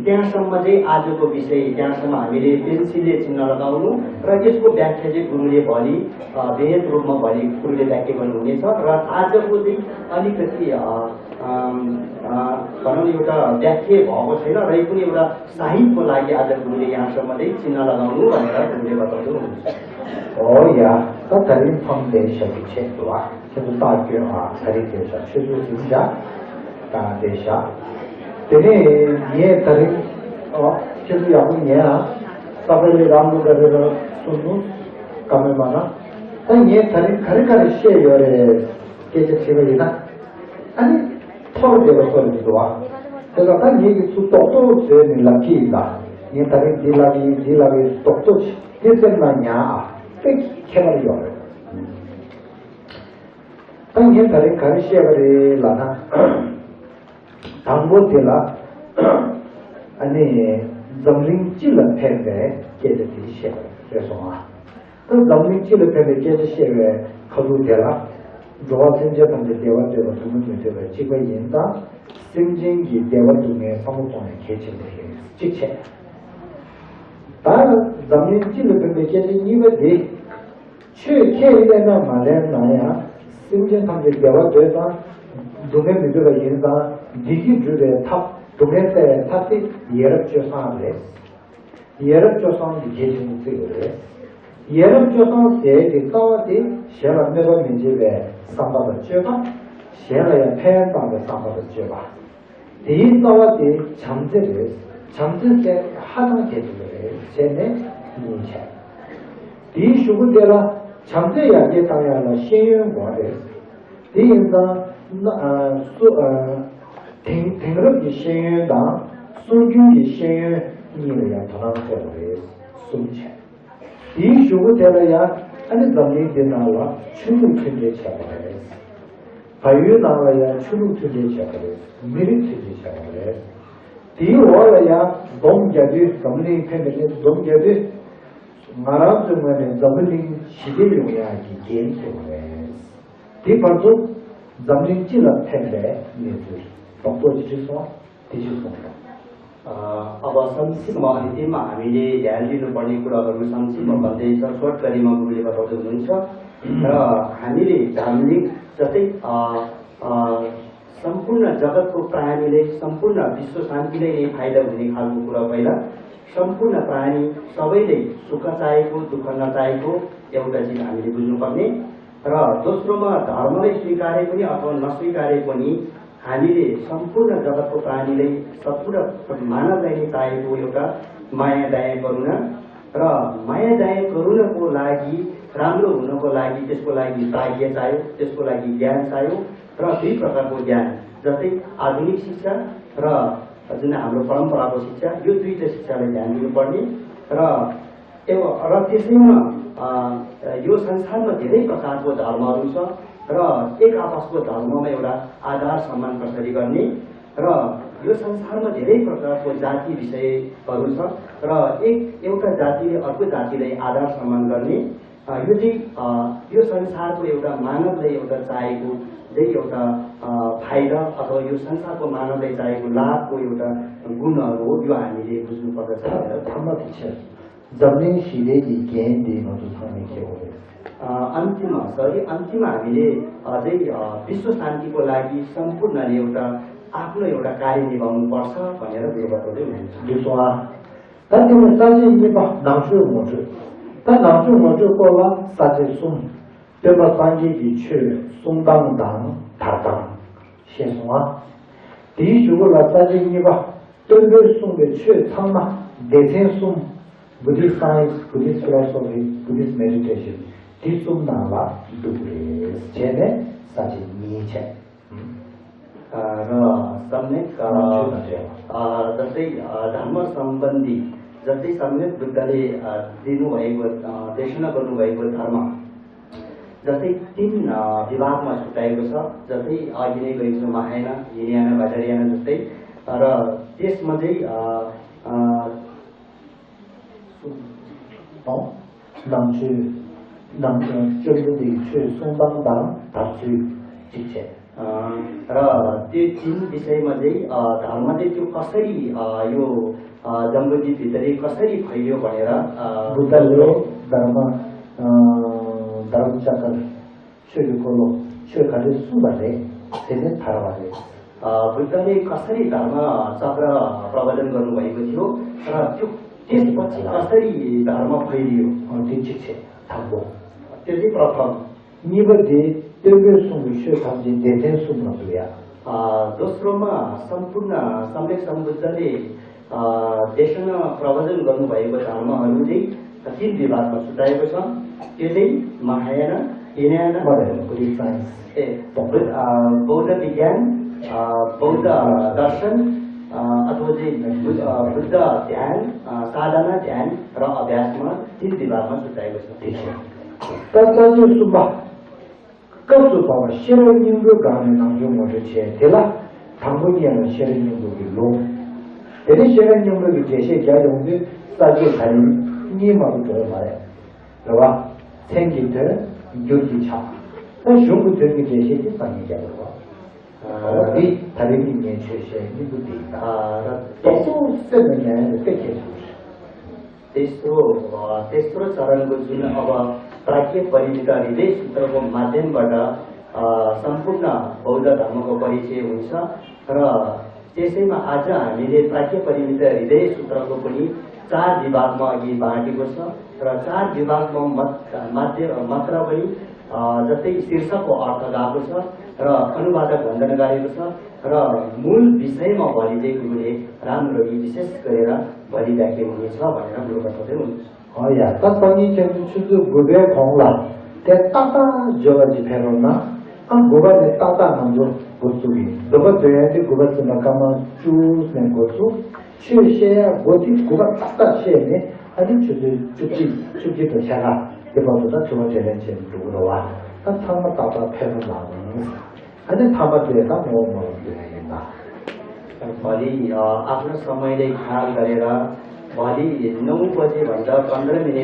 त्यहाँसम्म चाहिँ आजको विषय, त्यहाँसम्म हामीले पेन्सिलले चिन्ह लगाउनु र यसको व्याख्या चाहिँ गुरुले भोलि अ, बृहत रूपमा भोलि गुरुले व्याख्या गर्नुहुनेछ। र आजको चाहिँ अलिकति अ, अम, अ, भनौँ न, एउटा व्याख्या भएको छैन, रै पनि एउटा साहित्यको लागि आज गुरुले यहाँसम्म चाहिँ चिन्ह लगाउनु भनेर गुरुले बताउँदै हुनुहुन्छ। 哦呀，那他的放在小学去读啊，就是大学啊，他的学校去读学校，啊，学校。དེ་ནས་ངས་ད་རིང་ཨོ་ཁྱེད་ཚོ་ཡག་པོ་ཉན་ཨ། ས་པ་ལི་རང་ལུགས་ཀ་རེ་ར་གསུང་ནུ་ཀ་མེད་མ་ན། ད་ངས་ད་རིང་ག་རེ་ག་རེ་བཤད་ཡོད་རེད། སྐད་ཆ་དྲིས་པ་ཡིན་ན། ཨ་ནི་ཐོར་བསྡད་པ་སོགས་རེད་འདུག་ཨ། དེ་ལ་ད་ངས་ཀྱི་ཚུར་རྡོག་རྡོག་བཟོས་ནས་ལབ་ཀྱི་ཡིན་ད། ངས་ད་རིང་འདི་ལབ་ཀྱི་ཡིན་འདི་ལབ་ཀྱི་ཡིན་རྡོག་རྡོག་ཅིག་དེ་སེམས་ནང་ཉར་ཨ། དཔེ་ཁྱད་པར་ཡོད་རེད། ད་ངས་ད་རིང་ག་རེ་བཤད་པ་རེད་ལབ་ན། དང་པོ་དེ་ལ་ཨ་ནི་འཛམ་གླིང་སྤྱི་ལ་ཕན་པའི་སྐད་ཆ་དེ་བཤད་པ་རེད་སོང་ཨ། ད་འཛམ་གླིང་སྤྱི་ལ་ཕན་པའི་སྐད་ཆ་བཤད་པའི་ཁ་ཐུག་དེ་ལ། འགྲོ་བ་སེམས་ཅན་ཐམས་ཅད་བདེ་བ་འདོད་པ་སྡུག་བསྔལ་མི་འདོད་པ་གཅིག་པ་ཡིན་ཙང་། སེམས་ཅན་གྱི་བདེ་བ་སྡུག་བསྔལ་བསམ་བློ་གཏོང་ཡ་གལ་ཆེན་པོ་རེད། གཅིག་བྱས། ད་འཛམ་གླིང་སྤྱི་ལ་ཕན་པའི་སྐད་ཆ་གཉིས་པ་དེ། ཆོས་ཁས་ལེན་ན་མ་ལེན་ན་ཡང་སེམས་ཅན་ཐམས་ཅད་བདེ་བ་འདོད་ཙང་། སྡུག་བསྔལ་མི་འདོད་པ་ཡིན་ཙང་། བདེ་སྐྱིད་སྒྲུབ་པའི་ཐབས། སྡུག་བསྔལ་སེལ་བའི་ཐབས་དེ་ཡ་རབས་སྤྱོད་བཟང་རེད། ཡ་རབས་སྤྱོད་བཟང་གི་གལ་ཆེན་པོ་བརྩི་དགོས་རེད། ཡ་རབས་སྤྱོད་བཟང་ཟེར་གྱི་རྩ་བ་དེ་གཞན་ལ་གནོད་པ་མི་བྱེད་པའི་བསམ་པ་དང་སྤྱོད་པ། གཞན་ལ་ཡང་ཕན་བཏགས་པའི་བསམ་པ་དང་སྤྱོད་པ། དེའི་རྩ་བ་དེ་བྱམས་བརྩེ་རེད། བྱམས་བརྩེ་ཟེར་ཧ་ཅང་གལ་ཆེན་པོ་རེད་བྱས་ནས་གཉིས་བྱས། དེའི་གཞུག་གུ་དེ་ལ་བྱམས་བརྩེ་ཡར་རྒྱས་བཏང་ཡག་ལ་ཤེས་ཡོན་དགོས་རེད། དེ་ཡིན་ཙང་ན་ཨ་སུ་ཨ་དེང་དེང་རབས་ཀྱི་ཤེས་ཡོན་དང་སྲོལ་རྒྱུན་གྱི་ཤེས་ཡོན་གཉིས་ལ་ཡང་དོ་སྣང་སྤྲད་དགོས་རེད། གསུམ་བྱས། དེའི་གཞུག་གུ་དེ་ལ་ཡང་ཨ་ནི་འཛམ་གླིང་འདི་ནང་ལ་ཆོས་ལུགས་མཐུན་སྒྲིལ་བྱས་པ་རེད། བལ་ཡུལ་ནང་ལ་ཡང་ཆོས་ལུགས་མཐུན་སྒྲིལ་བྱས་པ་རེད། མི་རིགས་མཐུན་སྒྲིལ་བྱས་པ་རེད། དེའི་འོག་ལ་ཡང་སྡོམ་རྒྱག་དུས་འཛམ་གླིང་ཕན་པའི་གནས་སྡོམ་རྒྱག་དུས་ང་རང་ཚོའི་ངོས་ནས་འཛམ་བུ་གླིང་ཞི་བདེ་ཡོང་ཡག་གི་འགན་འཁྱེར་བ་རེད། དེ་བར་དུ་འཛམ་གླིང་སྤྱི་ལ་ཕན་པའི་གནས་ཚུལ་རྡོག་རྡོག་ཅིག་བྲིས་སོང་། དེ་ཅིག་གསུངས་སོང་། अ, अब संक्षिप्तमा अन्तिममा हामीले ध्यान दिनुपर्ने कुराहरू संक्षिप्तमा भन्दै छ, छोट करीमा गुरुले बताउँदै हुनुहुन्छ। र हामीले धार्मिक जस्तै अ, अ, सम्पूर्ण जगतको प्राणीले, सम्पूर्ण विश्व शान्तिलाई नै फाइदा हुने खालको कुरा पहिला। सम्पूर्ण प्राणी सबैले सुख चाहेको, दुःख नचाहेको एउटा चिज हामीले बुझ्नुपर्ने। र दोस्रोमा धर्मलाई स्वीकारे पनि अथवा नस्वीकारे पनि हामीले सम्पूर्ण जगतको प्राणीलाई, सम्पूर्ण मानवलाई नै चाहेको एउटा माया दया करुणा। र माया दया करुणाको लागि, राम्रो हुनको लागि, त्यसको लागि भाग्य चाहियो, त्यसको लागि ज्ञान चाहियो। र दुई प्रकारको ज्ञान, जस्तै आधुनिक शिक्षा र जुन हाम्रो परम्पराको शिक्षा, यो दुईटा शिक्षालाई ध्यान दिनुपर्ने। र एव र त्यसैमा अ, यो संसारमा धेरै प्रकारको धर्महरू छ र एक आपसको धर्ममा एउटा आदर सम्मान कसरी गर्ने र यो संसारमा धेरै प्रकारको जाति विषयहरू छ र एक, एउटा जातिले अर्को जातिलाई आदर सम्मान गर्ने, अ, यो चाहिँ, अ, यो संसारको एउटा मानवलाई एउटा चाहेको चाहिँ एउटा, अ, फाइदा अथवा यो संसारको मानवलाई चाहेको लाभको एउटा गुणहरू हो। यो हामीले बुझ्नुपर्दछ भनेर धम्म शिक्षा। འཛམ་གླིང་ཞི་བདེ་གི་འགན་དེ་ང་ཚོ་ཚང་མས་འཁྱེར་དགོས་རེད། अ, अन्तिम, सरी, अन्तिम हामीले अझै, अ, विश्व शान्तिको लागि सम्पूर्णले एउटा आफ्नो एउटा कार्य निभाउनु पर्छ भनेर गुरुबा बोल्दै हुनुहुन्छ। འདི་སོང་ཨ། ད་དེ་ནས་ས་བཅད་གཉིས་པ་ནང་ཆོས་ངོ་སྤྲོད། ད་ནང་ཆོས་ངོ་སྤྲོད་སྐོར་ལ་ས་བཅད་གསུམ། སྟོན་པ་སངས་རྒྱས་ཀྱི་ཆོས་གསུང་སྟངས་དང་དར་སྟངས་ཤེས་སོང་ཨ། དེའི་གཞུག་གུ་ལ་ས་བཅད་གཉིས་པ། སྟོན་པས་གསུངས་པའི་ཆོས་ཚང་མ་སྡེ་ཚན་གསུམ། Buddhist science, Buddhist philosophy, Buddhist meditation འདི་གསུམ་ནང་ལ་འདུ་དགོས་རེད་བྱས་ནས་ས་བཅད་གཉིས་བྱས། र सम्यक, अ, अ, जस्तै, अ, धर्म सम्बन्धी, जस्तै सम्यक बुद्धले, अ, दिनुभएको, अ, देशना गर्नुभएको धर्म, जस्तै तिन, अ, विभागमा छुट्याएको छ। जस्तै अघि नै गएको छ, महायान, हिनयान, बाजरयान जस्तै। र त्यसमा चाहिँ, अ, अ, ནང་ཆོས། ནང་། སྤྱོད་འཇུག་གི་ཆོས་གསུང་སྟངས་དང་དར་ཚུལ་གཅིག་བྱས། र त्यो तिन विषयमा चाहिँ, अ, धर्म चाहिँ त्यो कसरी, अ, यो, अ, जम्बुद्वीपभित्र कसरी फैलियो भनेर, अ, बुद्धले धर्म, अ, धर्म चक्र ཆོས་ཀྱི་འཁོར་ལོ་ཆོས་ག་རེ་གསུངས་པ་རེད། དེ་ནས་དར་བ་རེད། अ, बुद्धले कसरी धर्म चक्र प्रवर्तन गर्नुभएको थियो र त्यो त्यसपछि कसरी धर्म फैलियो? अ, त्यो གཅིག་བྱས། དང་པོ། त्यो चाहिँ प्रथम। གཉིས་པ་དེ་སྟོན་པས་གསུངས་པའི་ཆོས་ཐམས་ཅད་སྡེ་ཚན་གསུམ་ལ་འདུ་ཡ། अ, दोस्रोमा सम्पूर्ण सम्यक सम्बुद्धले, अ, देशना प्रवचन गर्नुभएको धर्महरू चाहिँ तीन विभागमा छुट्याएको छ। त्यो चाहिँ महायान, हिनयान, Buddhist science। ए, बुद्ध, अ, बौद्ध विज्ञान, अ, बौद्ध दर्शन, अ, अथवा चाहिँ बुद्ध, अ, बुद्ध ध्यान, अ, साधना ध्यान र अभ्यासमा तीन विभागमा छुट्याएको छ। ठिक छ। तब स चाहिँ सुब्बा। སྐབས་སུ་བབ་པ་ཤེས་རབ་སྙིང་པོའི་སྒང་ནས་ནང་ཆོས་ངོ་སྤྲོད་བྱས། དེ་ལ་དང་པོ་ཉིད་ལ་ཤེས་རབ་སྙིང་པོ་གི་ལུང་། དེ་ནས་ཤེས་རབ་སྙིང་པོ་གི་འགྲེལ་བཤད་རྒྱག་ཡོང་དུས་ས་བཅད་ད་རིང་གཉིས་མ་གཏོགས་འགྲོ་ཡོད་མ་རེད། རེད་བ། མཚན་གྱི་དོན། འགྱུར་གྱི་ཆ། ད་གཞུང་གི་དོན་གྱི་འགྲེལ་བཤད་དེ་སང་ཉིན་རྒྱག་དགོས་རེད་བ། འོ་འདི་ད་རིང་གི་ངའི་ཆོས་བཤད་སྙིང་པོ་འདི་ཡིན་ད། རྡོག་རྡོག་སེམས་ལ་ཉར་ཡ་དེ་དཔེ་གལ་ཆེན་པོ་རེད། तेस्रो, अ, तेस्रो चरणको जुन अब प्राज्ञ परिमित हृदय सूत्रको माध्यमबाट, अ, सम्पूर्ण बौद्ध धर्मको परिचय हुन्छ र त्यसैमा आज हामीले प्राज्ञ परिमित हृदय सूत्रको पनि चार विभागमा अघि बाँडेको छ र चार विभागमा मत-, माध्य-, मात्र पनि, अ, जस्तै शीर्षकको अर्थ गएको छ र अनुवादक वन्दन गरेको छ र मूल विषयमा भरि चाहिँ गुरुले राम्ररी विशेष गरेर भरि व्याख्या हुनेछ भनेर गुरुबाट हुनुहुन्छ। ཨོ་ཡ། ད་སང་ཉིན་ཁྱེད་ཚོ་ཆུ་ཚོད་དགུ་པའི་གོང་ལ་དེ་ཏག་ཏག་འབྱོར་བ་ཅིག་ཕེབས་རོགས་གནང་། ཨ་དགུ་པ་ནས་ཏག་ཏག་ང་ཚོ་འགོ་བཙུགས་ཡིན། དགུ་པ་འདོན་ཡ་དེ་དགུ་པ་ཚེས་པ་སྐར་མ་བཅུ་ནས་འགོ་བཙུགས། ཆོས་བཤད་ཡ་འགོ་དེ་དགུ་པ་ཏག་ཏག་བཤད་ནས་ཨ་ནི་ཆུ་ཚོད་བཅུ་གཅིག་བཅུ་གཅིག་དང་ཕྱེད་ཀ་དེ་བར་དུ་ད་དྲི་བ་དྲིས་ལན་བྱེད་འགྲོ་གི་རེད་བ། ད་ཚང་མ་ཏག་ཏག་ཕེབས་རོགས་གནང་། ཨ་ནི་ཐ་མ་དེ་ད་ངོ་མ་ལ་འདོན་ཡ་ཡིན་ད། भोलि, अ, आफ्नो समयलाई ख्याल गरेर भोलि नौ बजेभन्दा पन्ध्र मिनट